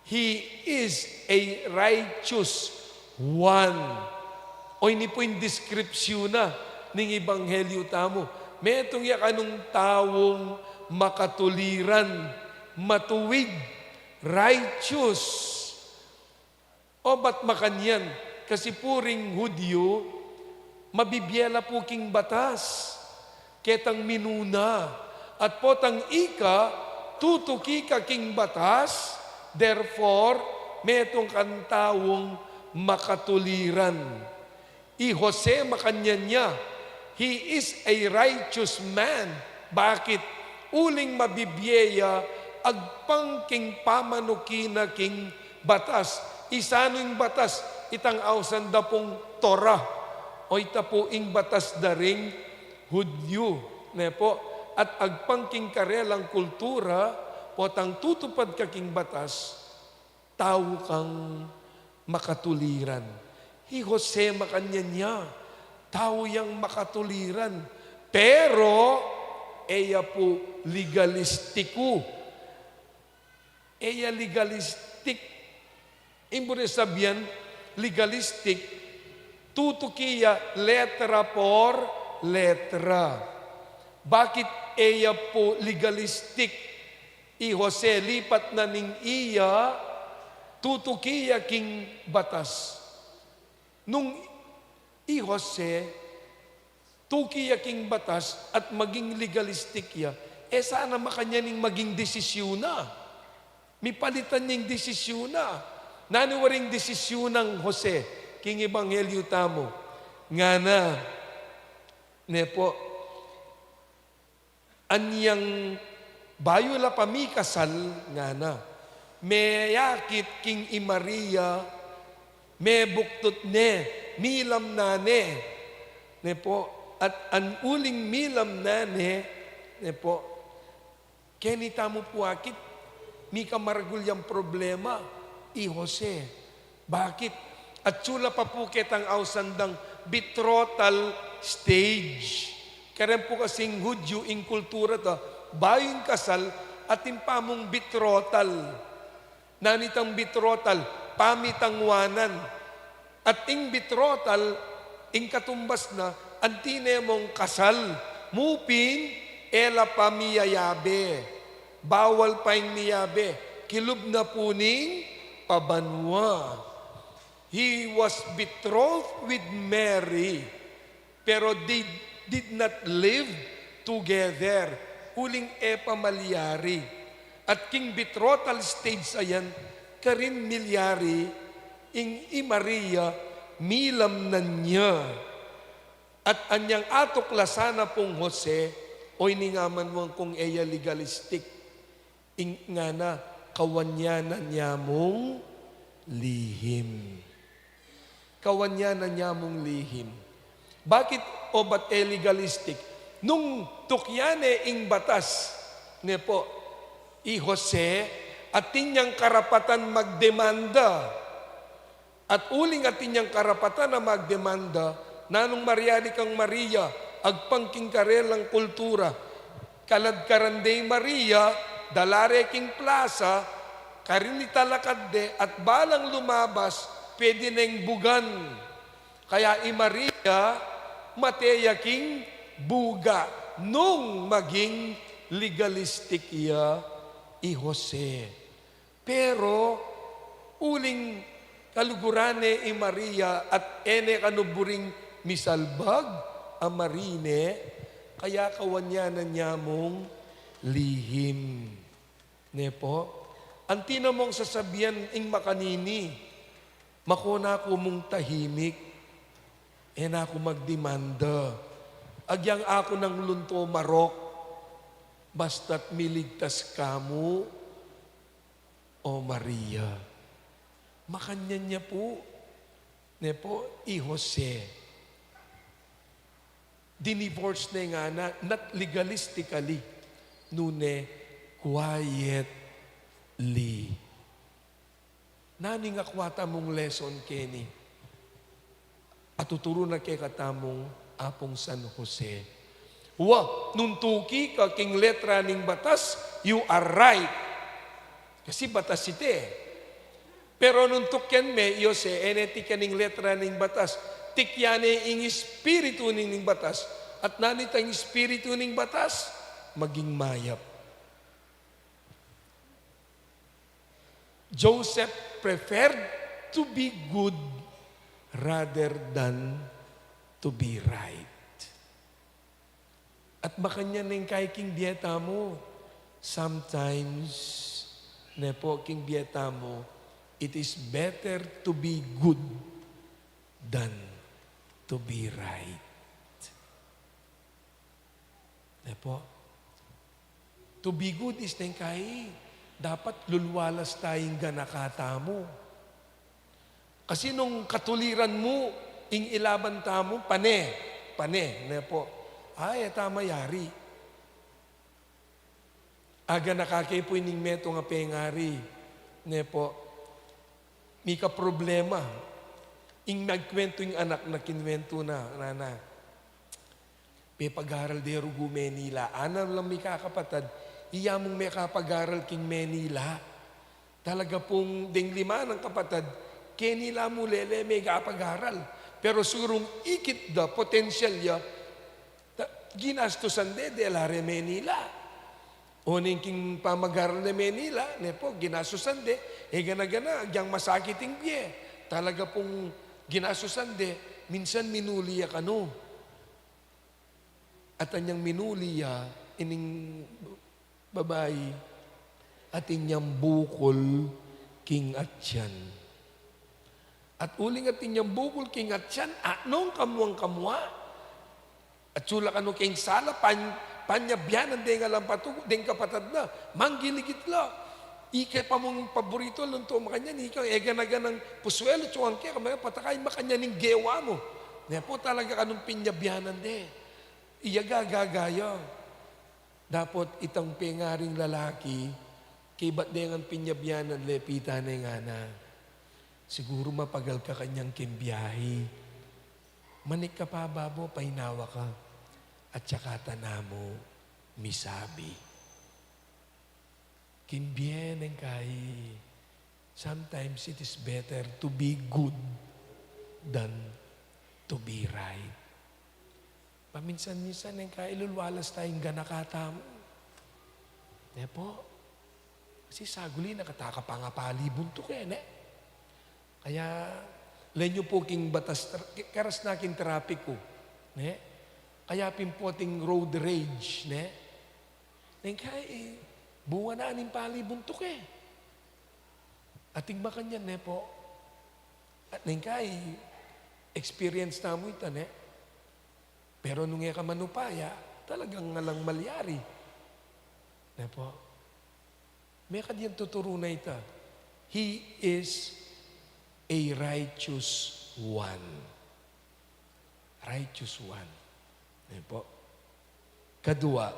He is a righteous one. O ini pu ing deskripsyun na ning ebanghelyu tamu. Metung ya kanung taung makatuliran, matuwid, righteous. O bat makanyan? Kasi pu ring Hudyu, mabibie la pu king batas ketang minuna. At potang ika, tutuki ka king batas, therefore, metung kang taung makatuliran. I Jose makanyan ya, he is a righteous man. Bakit? Uling mabibie ya agpang king pamanuki na king batas. Isanu ing batas? Itang ausan da pung Torah, o ita pu ing batas da ring Hudyu, ne po? At agpang king karelang kultura, potang tutupad ka king batas, tau kang makatuliran. I Jose makanyan ya, tau yang makatuliran. Pero e ya pu legalistiku. E ya legalistik. Ing buri sabyan legalistik, tutuki ya letra por letra. Bakit e ya pu legalistik i Jose? Lipat na ning iya, tutuki ya king batas. Nung i Jose, tuki ya king batas at maging legalistik ya, e sana makanyan ing maging desisyun na. Mipalitan ya ing desisyun na. Nanu waring desisyun nang Jose king ebanghelyu tamu? Ngana, ne po, anyang bayu la pa mikasal, ngana, meyakit king i Maria, mebuktut ne, milamna ne, ne po, at an uling milamna ne, ne po, keni tamu pu akit mikamaragul yang problema? I Jose. Bakit? Atyu la pa pu ketang ausan dang betrothal stage. Karen pu kasing Hudyu ing kultura ta, bayu ing kasal, atin pa mung betrothal. Nanu itang betrothal? Pamitangwanan. At ing betrothal, ing katumbas na, anti ne mung kasal. Mu pin, e la pa miyayabe. Bawal pa ing miyabe. Kilub na pu ning pabanua. He was betrothed with Mary, pero they did not live together. Uling e pa malyari. At king betrothal stage a yan, karin milyari ing i Maria, milamnan ya. At anyang atuklasan na pung Jose, o ini nga man wang kung e ya legalistik. Ing ngana, kawanyanan ya mung lihim. Kawanyanan ya mung lihim. Bakit o bat e legalistik? Nung tukyan ne ing batas, ne po, i Jose, atin yang karapatan magdemanda. At uling atin yang karapatan a magdemanda, nanung malyari kang Maria, agpang king karelang kultura? Kaladkaran de i Maria, dala re king plasa, karin italakad de, at balang lumabas, pwede neng bugan. Kaya i Maria, mate ya king buga, nung maging Legalistic ya i Jose. Pero uling kaluguran ne i Maria at e ne kanu buring misalbag a marine, kaya kawanyanan ya mung lihim. Ne po? Anti na mung sasabian ing makanini, mako na ku mung tahimik, e na ku magdemanda. Agyang aku nang lunto marok, basta't miligtas ka mu, O Maria. Makanyan ya pu, ne po, i Jose. Dinivorce ne ngana, not legalistically, nune quietly. Nanu ing akwa tamung lesson keni? At tuturu na kekatamung Apung San Jose. Wa, nung tuki ka king letra ning batas, you are right. Kasi batas ite. Pero nung tukyan me, i Jose, e ne tikyan ing letra ning batas. Tikyan ne ing espiritu ning, ning batas. At nanu itang espiritu ning batas? Maging mayap. Joseph preferred to be good rather than to be right. At makanyan ne ing kai king bie tamu. Sometimes, ne po, king bie tamu, it is better to be good than to be right. Ne po? To be good is ne ing kai, dapat lulwalas ta ing ganaka tamu. Kasi nung katuliran mu, ing ilaban tamu, pane, pane, ne po? Ay, e ta mayari. Aganaka ke pu ining metung a pengari, ne po? Mika problema. Ing magkuwentu ing anak na kinuwentu na, nana. Pepagaral de rugu Menila. Anak lang mika kapatad, iya mung mekapagaral king Menila. Talaga pung deng lima nang kapatad, keni la mu lele megapagaral. Pero surung ikit da potensyal ya, ta-, ginastusan de, dela re Menila. Oning king pamagaral ne Menila, ne po, ginastusan de, e gana-gana, agyang masakit ing bie. Talaga pung ginastusan de, minsan minuli ya kanu. At anyang minuli ya, ining babai, atin yang bukul king atyan. At uling atin yang bukul king atyan, a nung kamuang kamua. At sula kanu king sala, pan-, panyabianan de nga lang patugu, deng kapatad na, manggiligit la. Ika pa mung paborito, lunto makanyan, ika, e gana-ganang puswelo, tsuang ke, kamaya patakay, makanyan ing gewa mu. Ne po, talaga kanung pinyabianan de. Iya gagagaya. Dapot itang pengaring lalaki, kaybat de ngan pinyabianan, lepitan ne ngana. Siguru mapagal ka kanyan king biahi. Manik ka pa babo, painawa ka. At saka ta na mu misabi. King bie ne ing kai, sometimes it is better to be good than to be right. Paminsan-minsan ne ing kai, lulwalas ta ing ganaka tamu. Ne po? Kasi saguli na kataka pa nga pali buntuk e, ne? Kaya, lawen yu pu king batas tra-, karas na king trapiku, ne? Kaya pin pu ating road rage, ne? Neng kai, e, bunga na ning pali buntuk e. Ating makanyan, ne po? At neng kai, experience tamu ita, ne? Pero nung e ka manupaya, talagang alang malyari. Ne po? Mekad yang tuturu na ita. He is a righteous one. Righteous one. Ayan po. Kadua,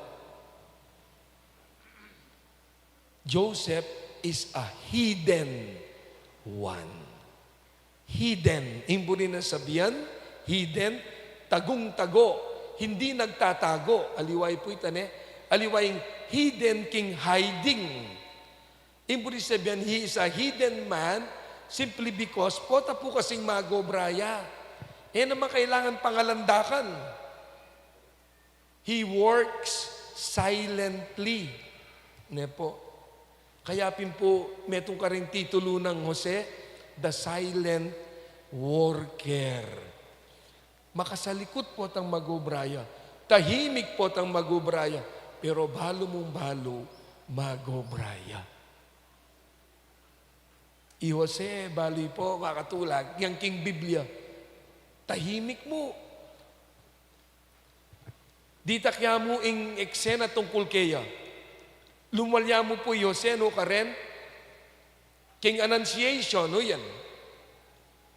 Joseph is a hidden one. Hidden. Ing buri nang sabian, hidden, tagung-tago, hindi nagtatago. Aliwa pu ita, ne? Aliwa ing hidden king hiding. Ing buri sabian, he is a hidden man simply because pota pu kasing mag-obra ya. E naman kailangan pangalandakan. He works silently. Ne po? Kaya pin po, metung karing titulu nang Jose, the silent worker. Makasalikut po 'tang mag-obra ya. Tahimik po 'tang mag-obra ya. Pero balu mung balu, mag-obra ya. I Jose, bali po, makatulag, yang king Biblia, tahimik mu. Ditak ya mu ing eksena tungkul keya. Lumwal ya mu pu i Jose, nu, karen, king Annunciation, nu yan.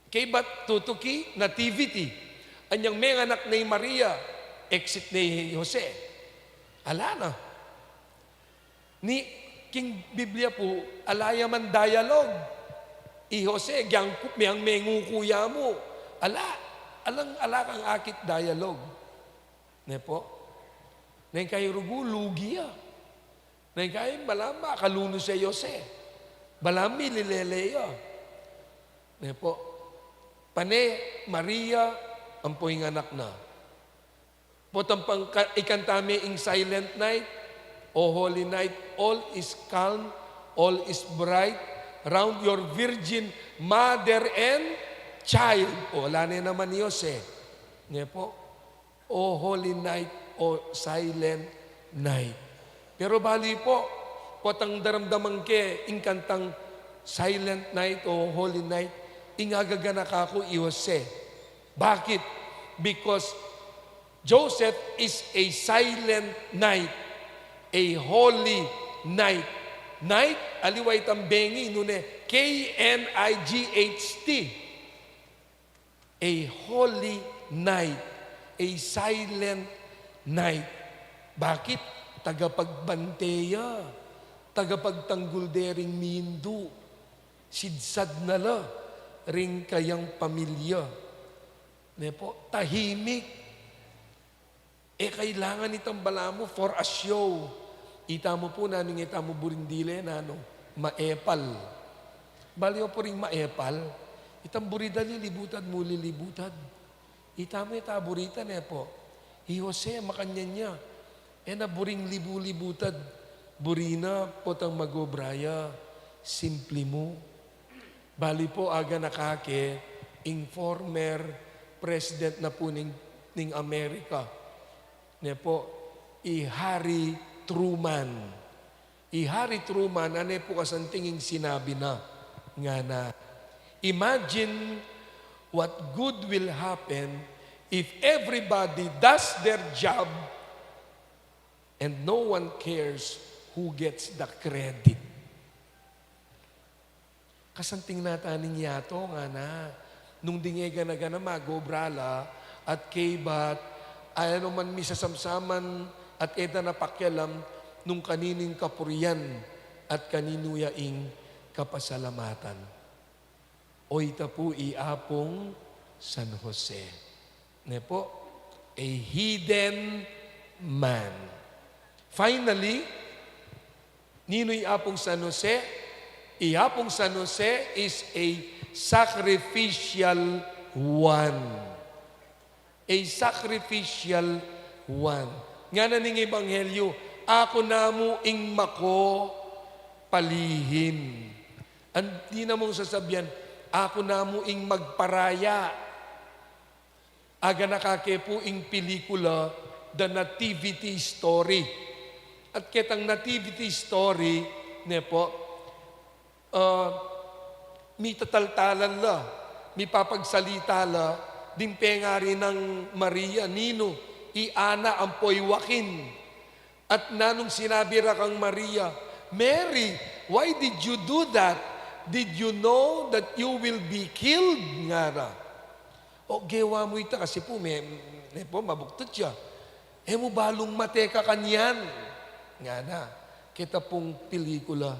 Kaybat tutuki, Nativity. Anyang menganak ne i Maria, exit ne i Jose. Ala na. Ni, king Biblia pu, ala ya man dialogue. I Jose, giyangku, miyang menguku ya mu. Ala, alang, ala kang akit dialogue. Ne po? Neng kayi rugu, lugi ya. Neng kayi, balamu makalunus ya i Jose. Balamu mililele ya. Ne po? Pane, Maria, ampo ing anak na. Potang pang-, ikanta me ing Silent Night, O holy night, all is calm, all is bright, round your virgin mother and child. O, ala ne naman i Jose. Ne po? O holy night, o silent night. Pero bali po, potang daramdaman ke ing kantang Silent Night, o Holy Night, ing agaganaka ku i Jose. Bakit? Because Joseph is a silent knight, a holy knight. Knight, aliwa itang bengi, nune, K N I G H T. A holy knight, a silent knight. Bakit? Tagapagbante ya, tagapagtanggul de ring mindu, sidsad na la ring kayang pamilya. Ne po, tahimik. E kailangan itang balamu for a show. Ita mu pu nanu ing e tamu buring dile, nanu, maepal. Bali o pu ring maepal, itang buri da lilibutad mu lilibutad. Ita mu e ta buri ta, ne po? I Jose, makanyan ya. E na buring libu-libutad. Buri na potang mag-obra ya, simpli mu. Bali po, aganaka ke ing former president na pu ning, ning Amerika. Ne po, i Harry Truman. I Harry Truman, ane po kasanting ing sinabi na, ngana, "Imagine what good will happen if everybody does their job and no one cares who gets the credit." Kasanting na ta ning yato, ngana. Nung ding e gana-gana mag-obra la, at kaybat, ay, anu man misasamsaman, at e da na pakialam nung kaninu ing kapurian, at kaninu ya ing kapasalamatan. O ita pu i Apung San Jose. Ne po? A hidden man. Finally, ninu i Apung San Jose? I Apung San Jose is a sacrificial one. A sacrificial one. Ngana ning Ebanghelyo, "Aku namu ing mako palihim." An, di na mung sasabian, "Aku namu ing magparaya." Aganaka ke pu ing pelikula The Nativity Story. At ketang Nativity Story, ne po, ah, mitataltalan la, mipapagsalita la ding pengari nang Maria, ninu, i Ana ampo i Joaquin. At nanung sinabi ra kang Maria, "Mary, why did you do that? Did you know that you will be killed?" ngana. "O, gewa mu ita kasi pu, me, ne po, mabuktut ya. E mu balung mate ka kanyan," ngana. Keta pung pelikula.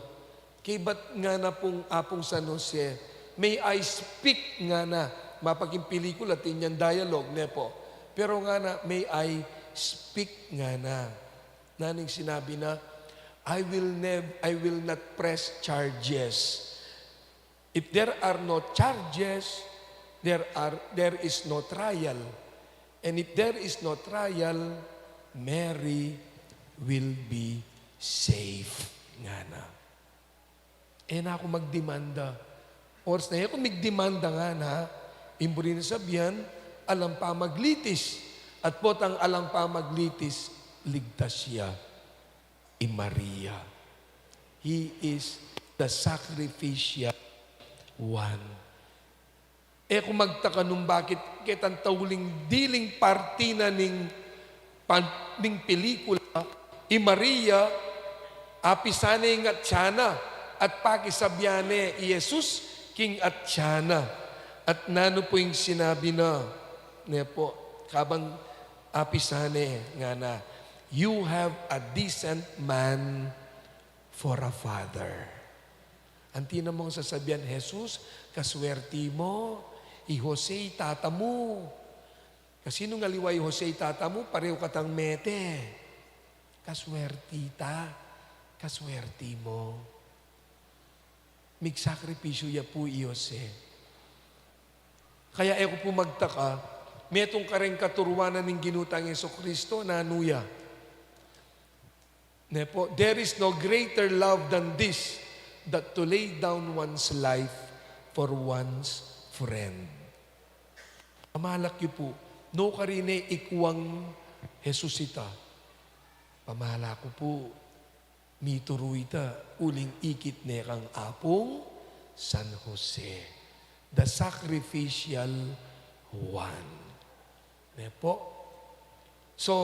Kaybat ngana pung Apung San Jose, "May I speak?" ngana. Mapaking pelikula, atin yang dialogue, ne po? Pero ngana, "May I speak?" ngana. Nanu ing sinabi na, "I will nev-, I will not press charges. If there are no charges, there are, there is no trial. And if there is no trial, Mary will be saved, ngana. E na ku magdemanda. Oras na e ku migdemanda, ngana, ing buri nang sabian, alang pamaglitis. At potang alang pamaglitis, ligtas ya i Maria. He is the sacrificial one. E ku magtaka nung bakit ketang tauling diling parti na ning pan-, ning pelikula, i Maria, apisan ne ing atsa na, at pakisabian ne i Jesus king atsa na. At nanu pu ing sinabi na? Ne pu, kabang apisan ne, ngana, "You have a decent man for a father." Anti na mung sasabian, "Jesus, kaswerti mu, i Jose i tata mu. Kasi nung aliwa i Jose i tata mu, pareho katang mete. Kaswerti ta, kaswerti mu." Migsakripisyu ya pu i Jose. Kaya e ku pu magtaka, metung kareng katuruan na ning Ginu tang Jesucristo, nanu ya? Ne pu, "There is no greater love than this, that to lay down one's life for one's friend." Pamalak yu pu, nukarin ne ikuang Jesus ita. Pamalak ku pu, mituru ita uling ikit ne kang Apung San Jose, the sacrificial one. Ne pu? So,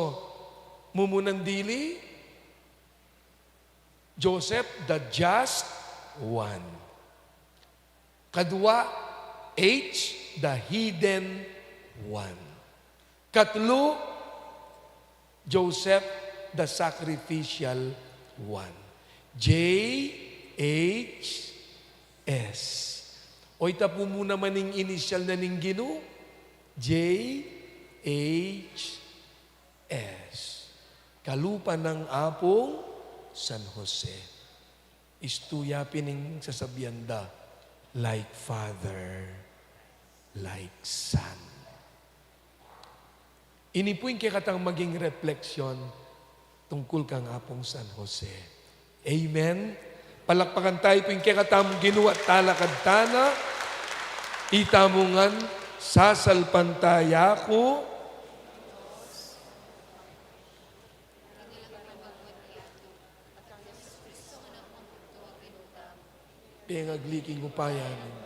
mumunan dili, Joseph, the just one. Kadua, H, the hidden one. Katlu, Joseph, the sacrificial one. J H S. O, ita pu mu naman ing inisyal na ning Ginu, J H S. Kalupa nang Apung San Jose. Istu ya pin ing sasabian da, like father, like son. Ini pu ing kekatang maging refleksyon tungkul kang Apung San Jose. Amen. Palakpakan tayu pu ing kekatamung Ginu at talakad tana. Ita mu ngan, sasalpantaya ku. Pengagli king upaya ning,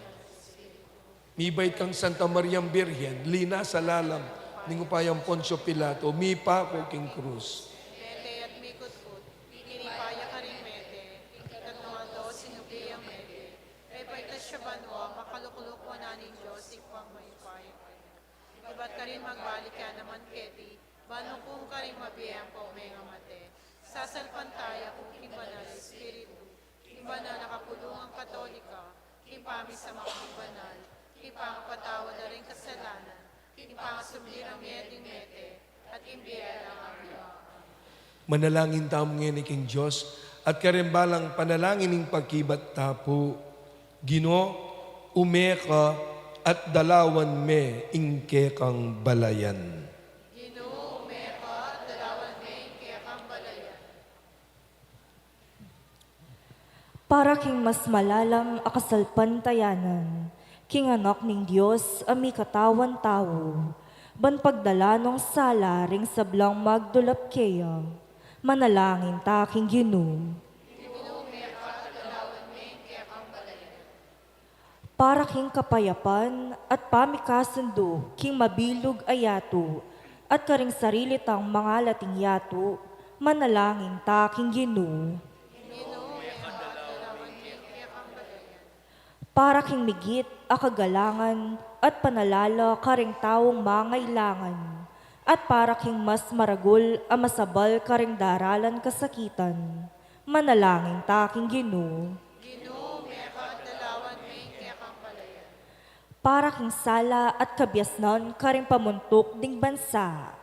mibait kang Santa Mariang Birhen, linasa lalam ning upayang Poncio Pilato, mipaku king krus. Mete at mikutkut, king upaya karing mete, king ikatnung aldo sinubli yang mete, mebait na siya banua, makalukluk wanan ning Dios, Ibpang mayupaya kaya. Ibat karin magbalik ya naman keti, ban mangkung karing mabie ampong mengamate. Sasalpantaya ku king Banal a Espiritu, king banal a kapulungan Katolika, king pamisamak ning banal, king pangapatawad da ring kasalanan, king pangasubli rang mie ding mete, at king bie alang angga. Manalangin tamu ngeni king Dios, at kareng balang panalangin ning pakibat ta pu. Ginu, ume ka at dalawan me ing kekang balayan. Ginu, ume ka at dalawan me ing kekang balayan. Para king mas malalam a kasalpantayanan, king Anak ning Dios a mikatawan tau, ban pagdalan nong sala ring sablang magdulap keya, manalangin ta king Ginu. Para king kapayapan at pamikasundu king mabilug a yatu, at karing sarili tang mangalating yatu, manalangin ta king Ginu. Para king migit a kagalangan at panalala karing taung mangailangan, at para king mas maragul a masabal karing daralan kasakitan, manalangin ta king Ginu. Ginu, ume ka at dalawan me ing kekang balayan. Para king sala at kabiasnan karing pamuntuk ding bansa,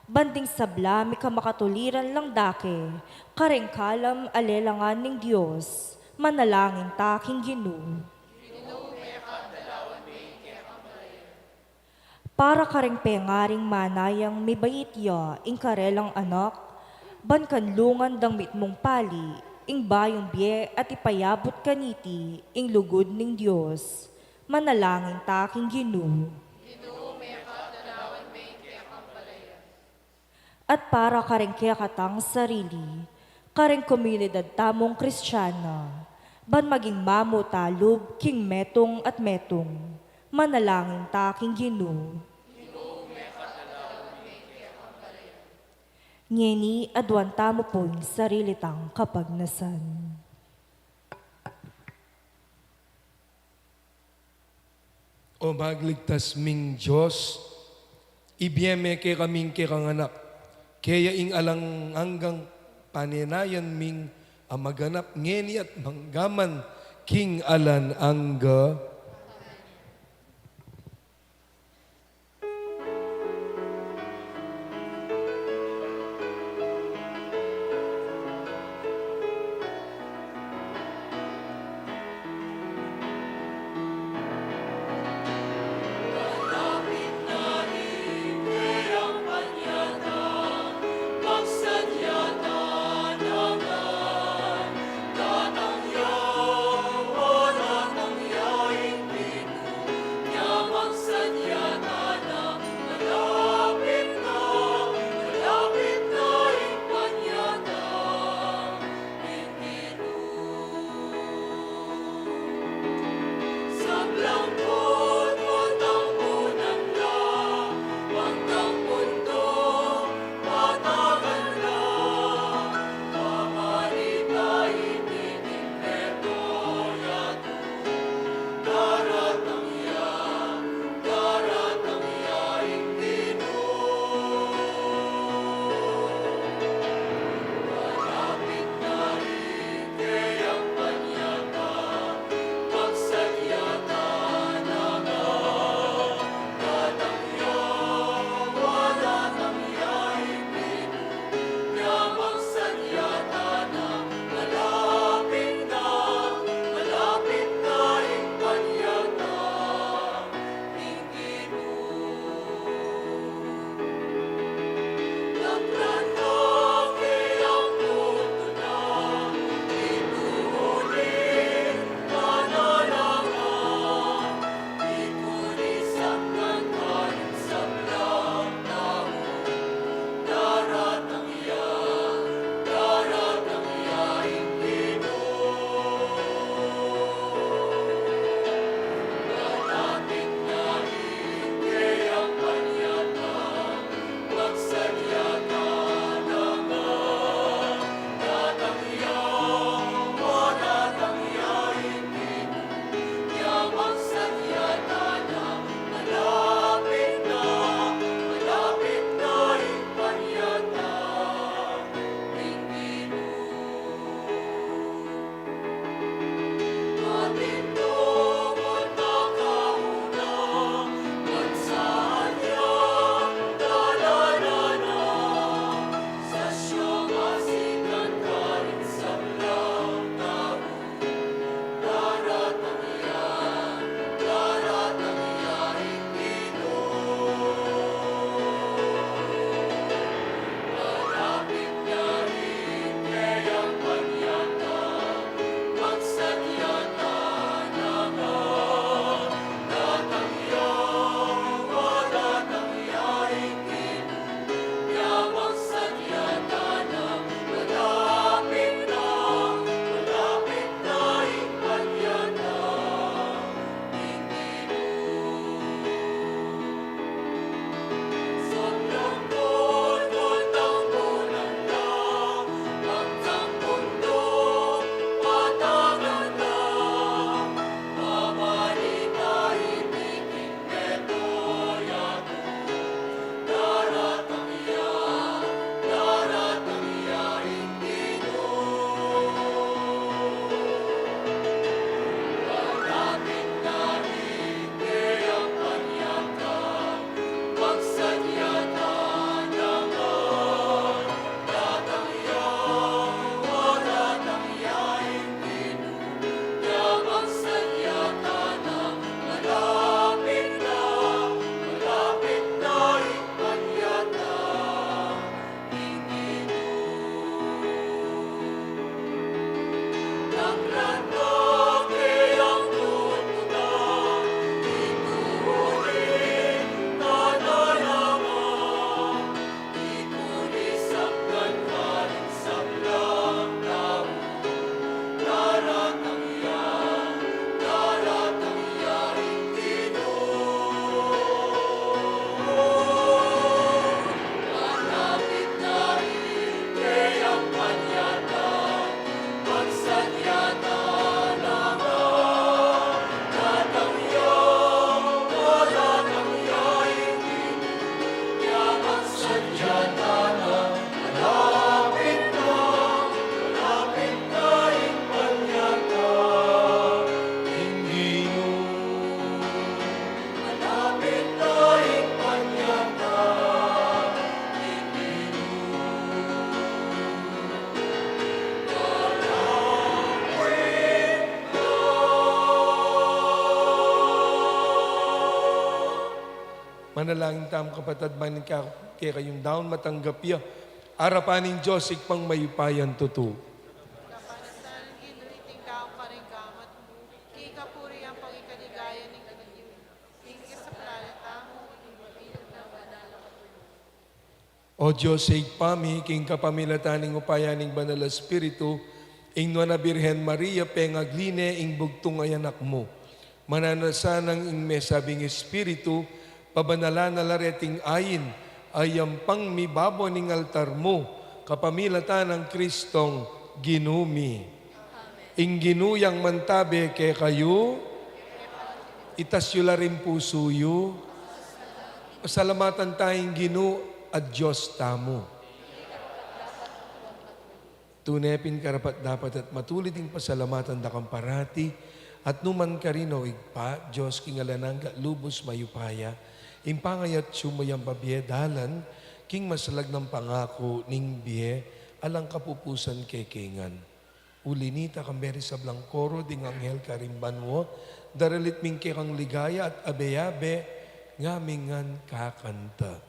ban ding sabla mika makatuliran lang dake karing kalam a lelangan ning Dios, manalangin ta king Ginu. Ginu, ume ka at dalawan me ing kekang balayan. Para karing pengaring manayang mibait ya ing karelang anak, Ban kanlungan dang mitmung pali ing bayung bie at ipayabut kaniti ing lugud ning Dios. Manalangin ta king Ginu. At para kareng kekatang sarili, kareng komunidad tamung Kristiana, ban maging mamu ta lub king metung at metung, manalangin ta king Ginu. Ngeni, aduan tamu pu ing sarili tang kapagnasan. O magligtas ming Dios, ibie me kekami ing kekang Anak, keya ing alang anggang panenayan ming a maganap ngeni at mangga man king alang angga. Manalangin tamu, kapatad, ban ing kekayung daun matanggap ya arapan ning Dios Ibpang mayupayang tutu. Kapanasan ning Ginu iting daun karing gamat mu, king kapurian ampong ikaligaya ning Ginu, king kasaplalan tamu, king mabilug nang banal a kapulungan. O Dios, Ibpa mi, king kapamilatan ning upaya ning Banal a Espiritu, ing Nuan a Birhen Maria pengagli ne ing bugtung a Anak mu. Mananu na sanang ing mesabing Espiritu, pabanalan na la reting ain a yampang mibabo ning altar mu, kapamilatan nang Kristong Ginu mi. Ing Ginu yang mantabe kekayu, itas yu la ring pusu yu. Pasalamatan taya ing Ginu a Dios tamu. Tune pin karapat-dapat at matulid ing pasalamatan da kang parati at nukarin man, O Ibpa, Dios king alang angga at lubus mayupaya, ing pangayatsu mu yang babie dalan king masalag nang pangaku ning bie alang kapupusan kekami ngan. Uli na nita, kambe ring sablang koro ding anghel karing banua, daralit mi ing kekang ligaya at abe-abe ngaming ngan kakanta.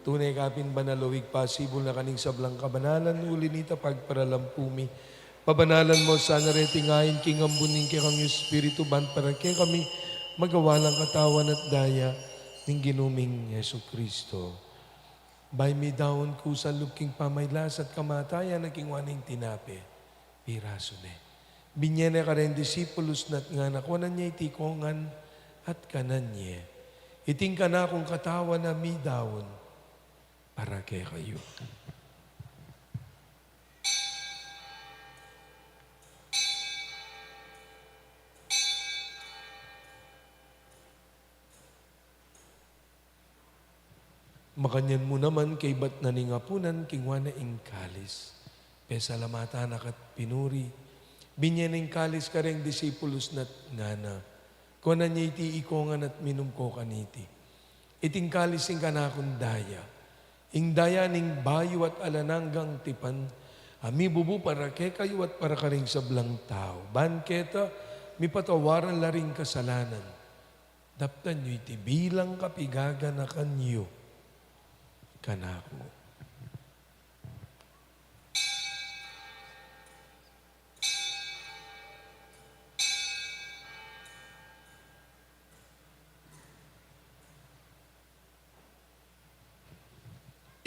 Tune ka pin banal, O Ibpa, sibul na ka ning sablang kabanalan, uli na nita pagparalampu mi. Pabanalan mu sana reting ain king ambun ning kekang Espiritu, ban para kekami magawa lang katawan at daya ning Ginu ming Jesucristo. Bayu midaun, kusa lub king pamaglas at kamatayan na, kinua ne ing tinape, pirasu ne, binie ne kareng disipulus na at ngana: Kuanan ye iti iko ngan at kanan ye. Iti ing kanakung katawan a midaun para kekayu. Makanyan mu naman, kaybat na ning apunan, kinua ne ing kalis, pesalamatan na ka at pinuri, binie ne ing kalis kareng disipulus na at ngana: Kuanan ye iti iko ngan at minum ko kaniti. Iti ing kalis ning kanakung daya, ing daya ning bayu at alang anggang tipan, a mibubu para kekayu at para karing sablang tau, ban keta mipatawaran la ring kasalanan. Daptan yu iti bilang kapigaganakan yu kanaku.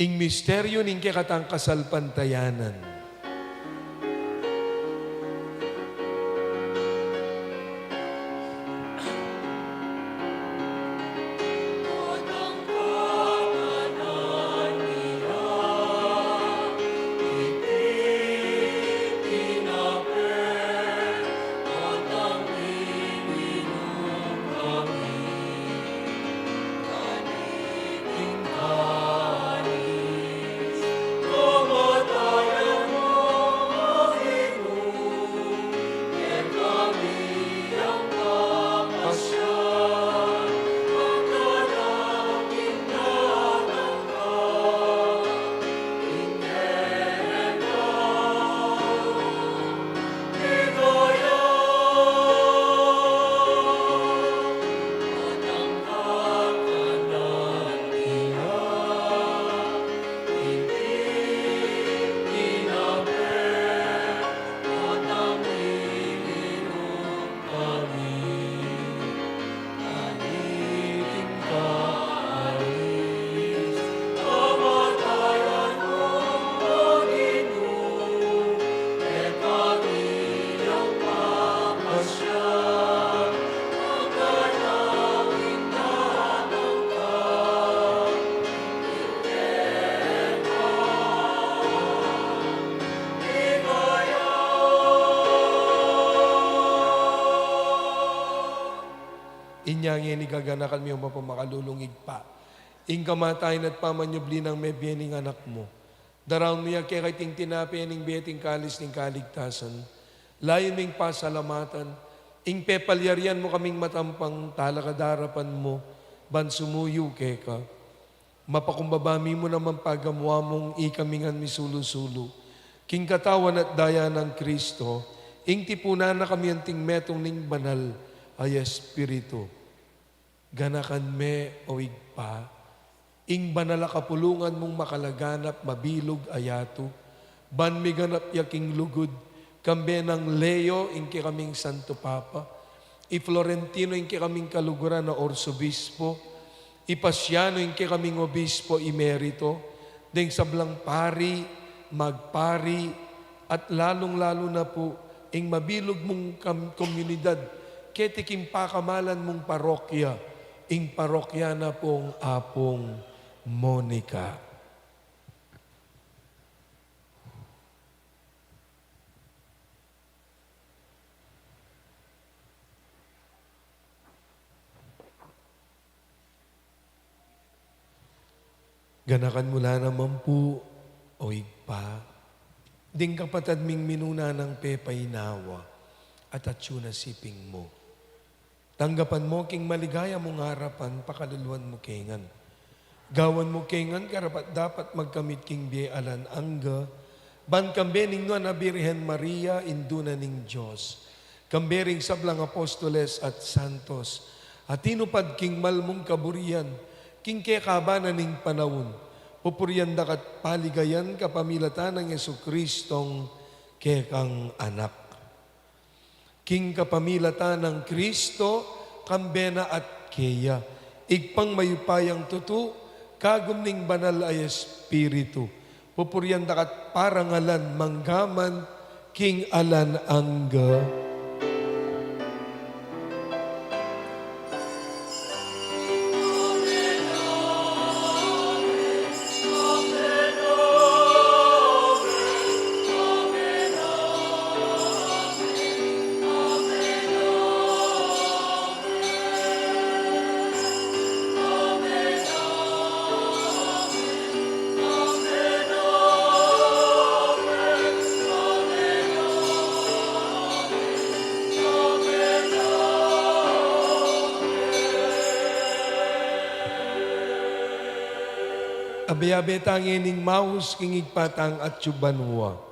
Ing misteryu ning kekatang kasalpantayanan. Inya ngeni gaganakan mi, O mapamakalulung Ibpa, ing kamatayan at pamanyubli nang mebie ning Anak mu. Daraun mi ya keka iting tinape ning bie at ing kalis ning kaligtasan. Layun ming pasalamatan ing pepalyarian mu kaming matampang talakad king arapan mu ban sumuyu keka. Mapakumbaba mi mu naman pagamuan mung ikami ngan misulu-sulu king katawan at daya nang Kristo, ing tipunan na kami anting metung ning Banal a Espiritu. Ganakan me, O Ibpa, ing banal a kapulungan mung makalaganap, mabilug a yatu, ban miganap ya king lugud, kambe nang Leo, ing kekaming Santo Papa, i Florentino, ing kekaming kaluguran a Arsobispo, i Pasiano, ing kekaming Obispo Emerito, deng sablang pari, magpari, at lalung-lalu na pu ing mabilug mung kam-, komunidad, keti king pakamalan mung parokya, ing parokya na pung Apung Monica. Ganakan mu la naman pu, O Ibpa, ding kapatad ming minuna nang pepainawa at atyu na siping mu. Tanggapan mu king maligaya mung arapan, pakaluluan mu ke ngan. Gawan mu ke ngan karapat-dapat magkamit king bie alang angga, ban kambe ning Nuan a Birhen Maria, Indu na ning Dios, kambe ring sablang apostoles at santos a tinupad king mal mung kaburian king kekaban na ning panaun, pupurian da ka at paligayan kapamilatan nang Jesucristong kekang Anak. King kapamilatan nang Kristo, kambe na at keya, Ibpang mayupayang tutu, kagum ning Banal a Espiritu, pupurian da ka at parangalan mangga man king alang angga. Abe-abe tang ing maus king Ibpa tang atsu banua.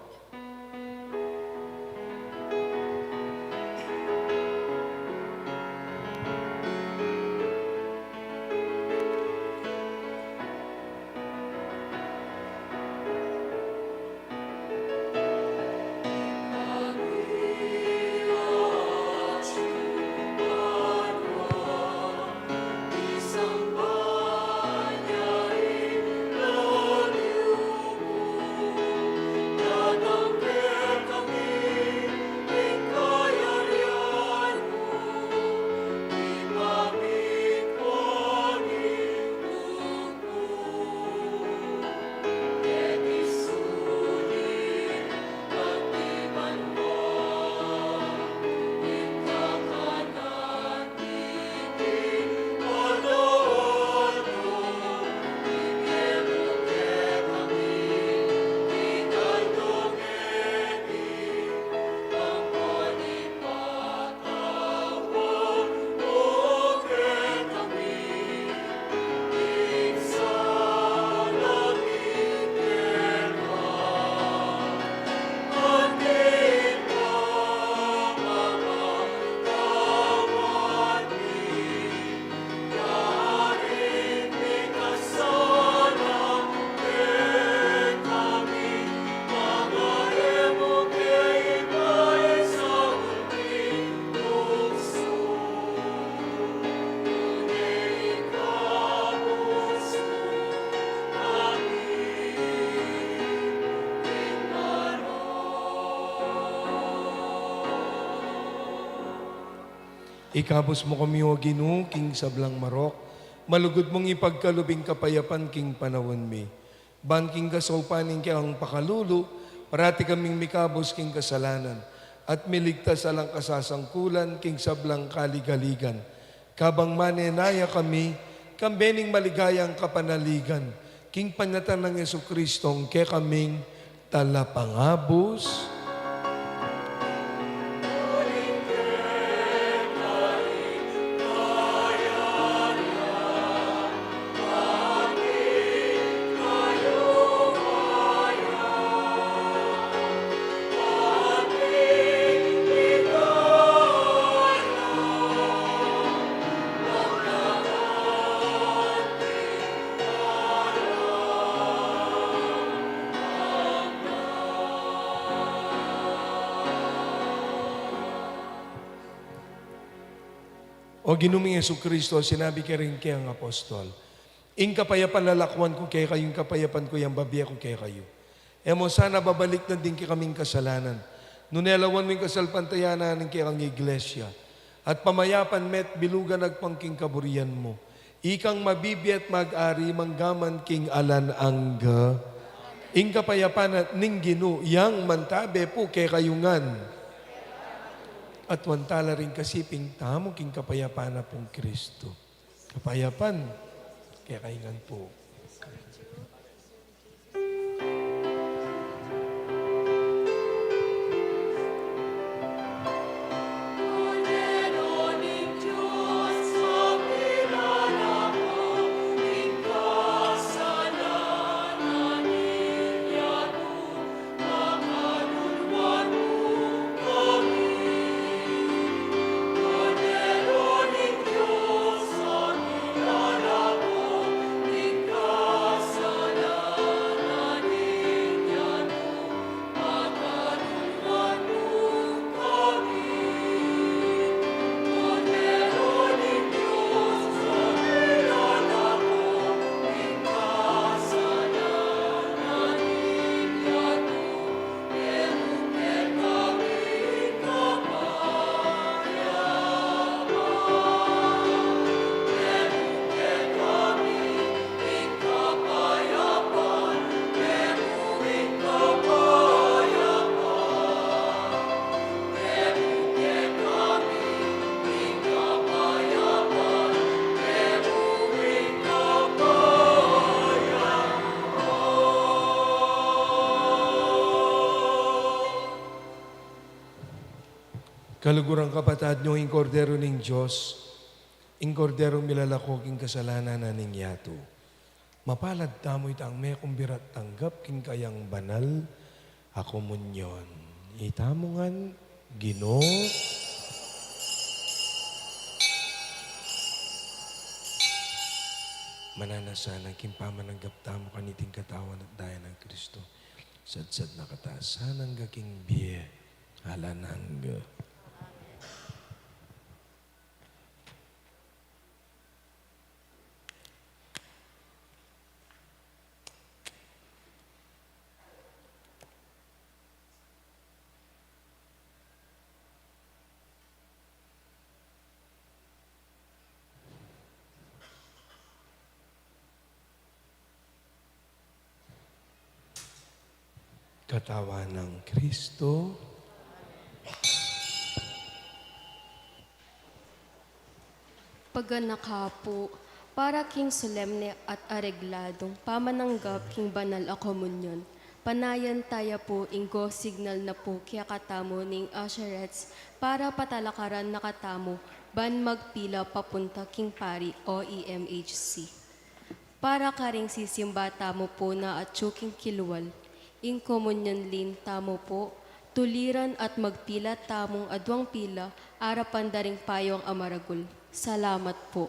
Ikabus mu kami, O Ginu, king sablang marok, malugud mung ipagkalub ing kapayapan king panaun mi. Ban king kasaupan ning kekang pakalulu, parati kaming mikabus king kasalanan, at miligtas alang kasasangkulan king sablang kaligaligan. Kabang manenaya kami, kambe ning maligayang kapanaligan, king panyatang nang Jesucristo, ing kekaming Talapangabus. O Ginu ming Jesucristo, sinabi karing kekang apostol, "Ing kapayapan lalakuan ku kekayu, ing kapayapan ku yang babie ku kekayu." E mu sana babalikdan ding kekaming kasalanan, nune lawan mu ing kasalpantayanan ning kekang Iglesia, at pamayapan me at bilugan agpang king kaburian mu. Ikang mabibie at mag-ari manggaman king alang angga. Ing kapayapan ning Ginu yang mantabe pu kekayu ngan. At wanta la ring kasiping tamu king kapayapan na pung Kristo. Kapayapan kekayu ngan pu. Kaluguran, kapatad, nyo ing Kordero ning Dios, ing Korderong milalako king kasalanan na ning yatu. Mapalad tamu itang mekumbira at tanggap king kayang banal a komunyon. Itamu ngan, Ginu. Mananu sana king pamananggap tamu kaniting katawan at daya nang Kristo. Sadsad na katamu sana angga king bie alang angga. Katawan nang Kristo. Paganaka pu, para king solemne at aregladong pamananggap king banal a komunyon, panayan taya pu ing go signal na pu kekatamu ning usherettes para patalakaran na katamu ban magpila papunta king pari o E M H C. Para karing sisimba tamu pu na atyu king kilwal, ing komunyon lin tamu pu, tuliran at magpila tamung aduang pila, arapan da ring payong a maragul. Salamat pu.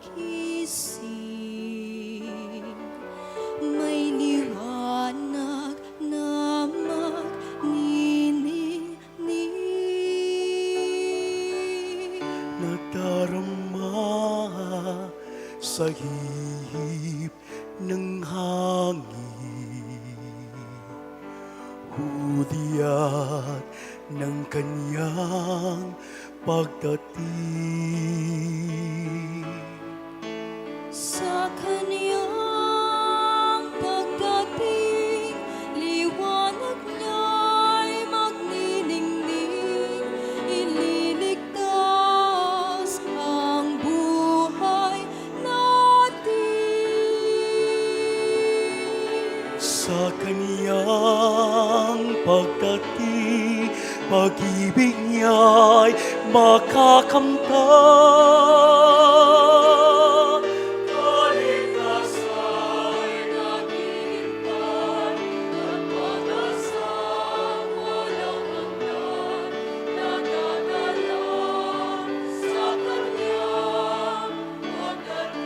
Gising, may liwanag na magniningning. Nadarama sa ihip ng hangin, hudyat ng kanyang pagdating. Sa kanyang pagdating, liwanag niya'y magniningning, ililigtas ang buhay natin. Sa kanyang pagdating, pag-ibig niya'y makakamtan. Kaligtasan, kaginhawaan, at pag-asang walang hanggan, nadadala sa kanyang pagdating.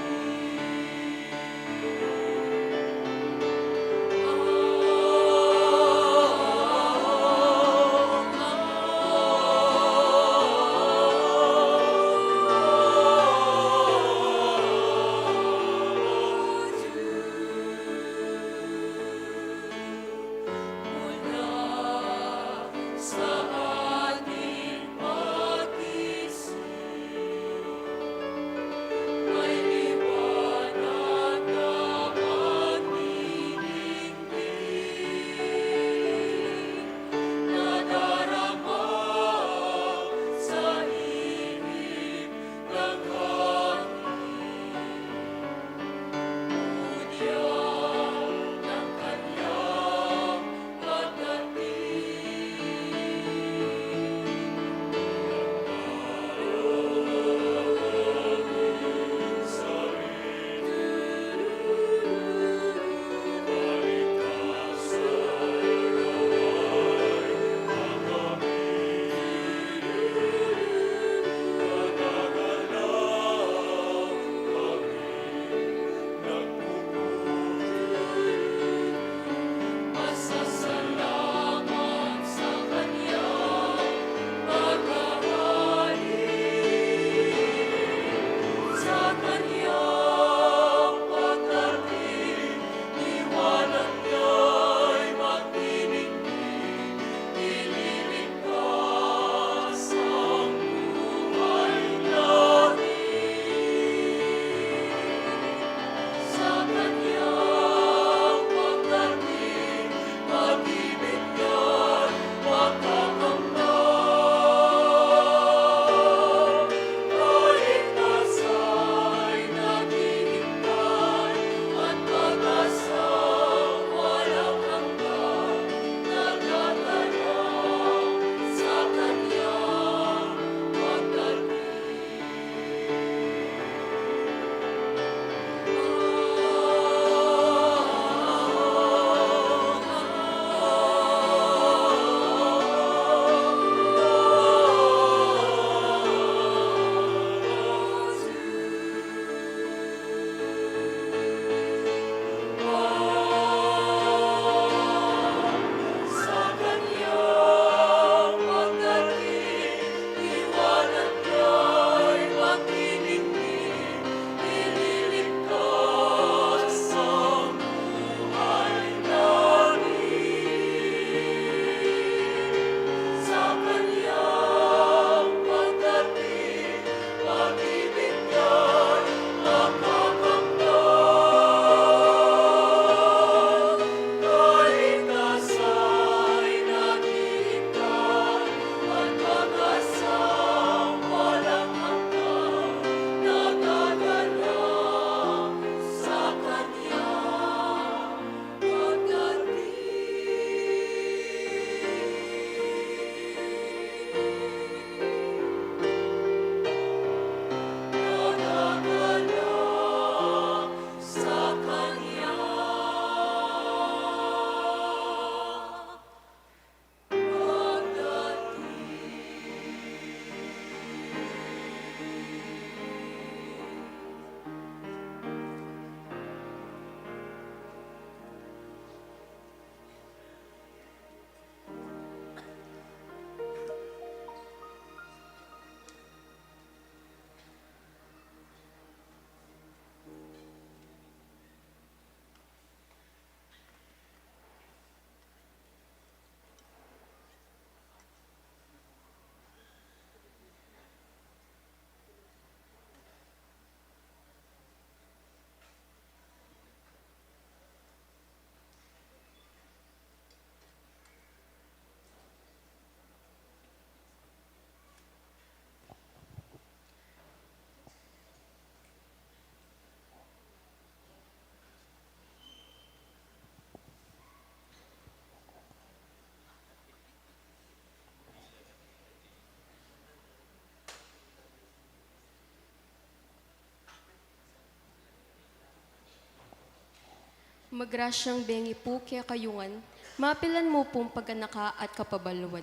Magrasyang bengi pu kekayu ngan, mapilan mu pung paganaka at kapabaluan.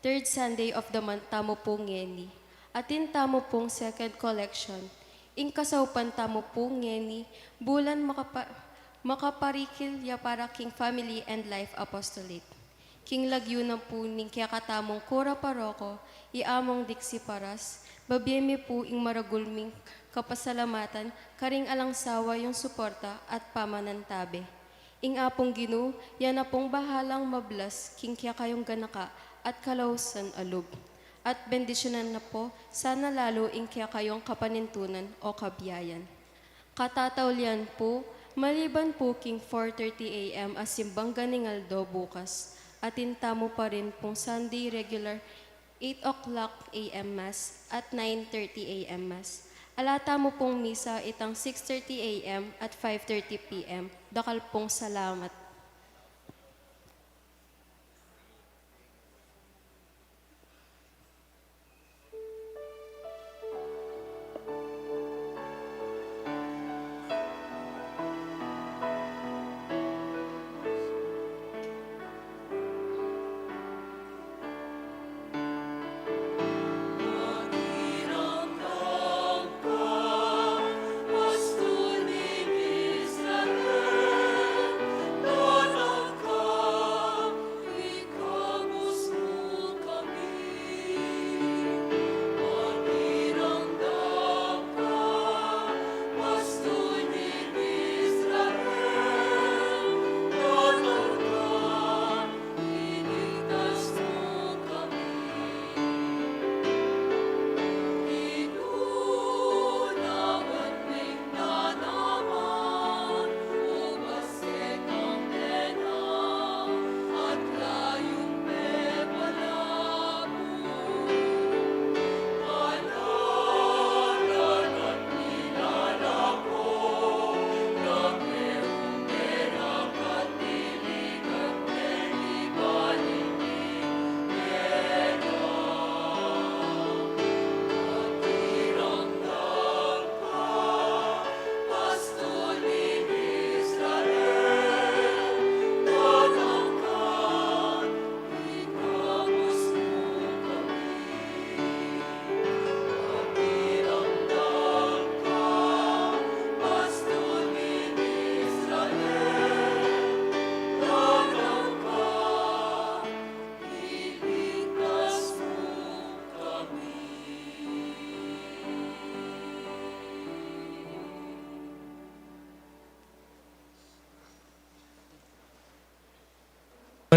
Third Sunday of the month tamu pu ngeni. Atin tamu pung second collection. Ing kasaupan tamu pu ngeni, bulan makapa-, makaparikil ya para king Family and Life Apostolate. King lagyu na pu ning kekatamung kura paroko, i Among Dixie Paras, babie mi pu ing maragul ming kapasalamatan karing alang sawa yung suporta at pamanantabe. Ing Apung Ginu, ya na pung bahalang mablas king kekayung ganaka at kalausan a lub. At bendisyunan na pu sana lalu ing kekayung kapanintunan o kabiayan. Katataulian pu, maliban pu king four thirty A M a simbang ganing aldo bukas, atin tamu pa rin pung Sunday regular eight o'clock A M Mass at nine thirty A M Mass. Ala tamu pung misa itang six thirty A M at five thirty P M. Dakal pung salamat.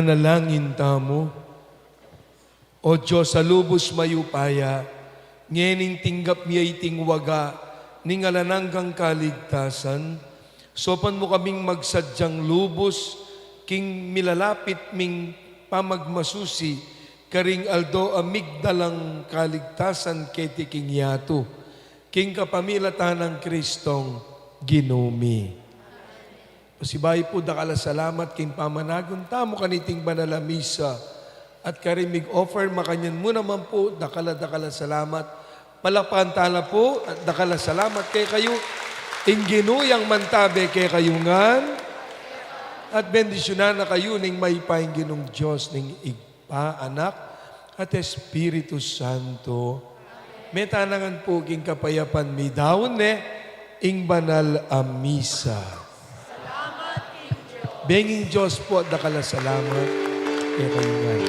Manalangin tamu. O Dios a lubus mayupaya, ngening tinggap mi ya iting waga ning alang anggang kaligtasan, saupan mu kaming magsadyang lubus king milalapit ming pamagmasusi karing aldo a migdalang kaligtasan keti king yatu, king kapamilatan nang Kristong Ginu mi. Pasibayu pu, dakal a salamat king pamanagun tamu kaniting banal a misa. At karing mig-offer makanyan mu naman pu, dakal a dakal a salamat. Palakpakan tala pu at dakal a salamat kekayu. Ing Ginu yang mantabe kekayu ngan. At bendisyunan na kayu ning mayupaya ing Ginung Dios, ning Ibpa, Anak, at Espiritu Santo. Meta na ngan pu king kapayapan midaun ne ing banal a misa. Benging Dios pu at dakal a salamat kekayu ngan.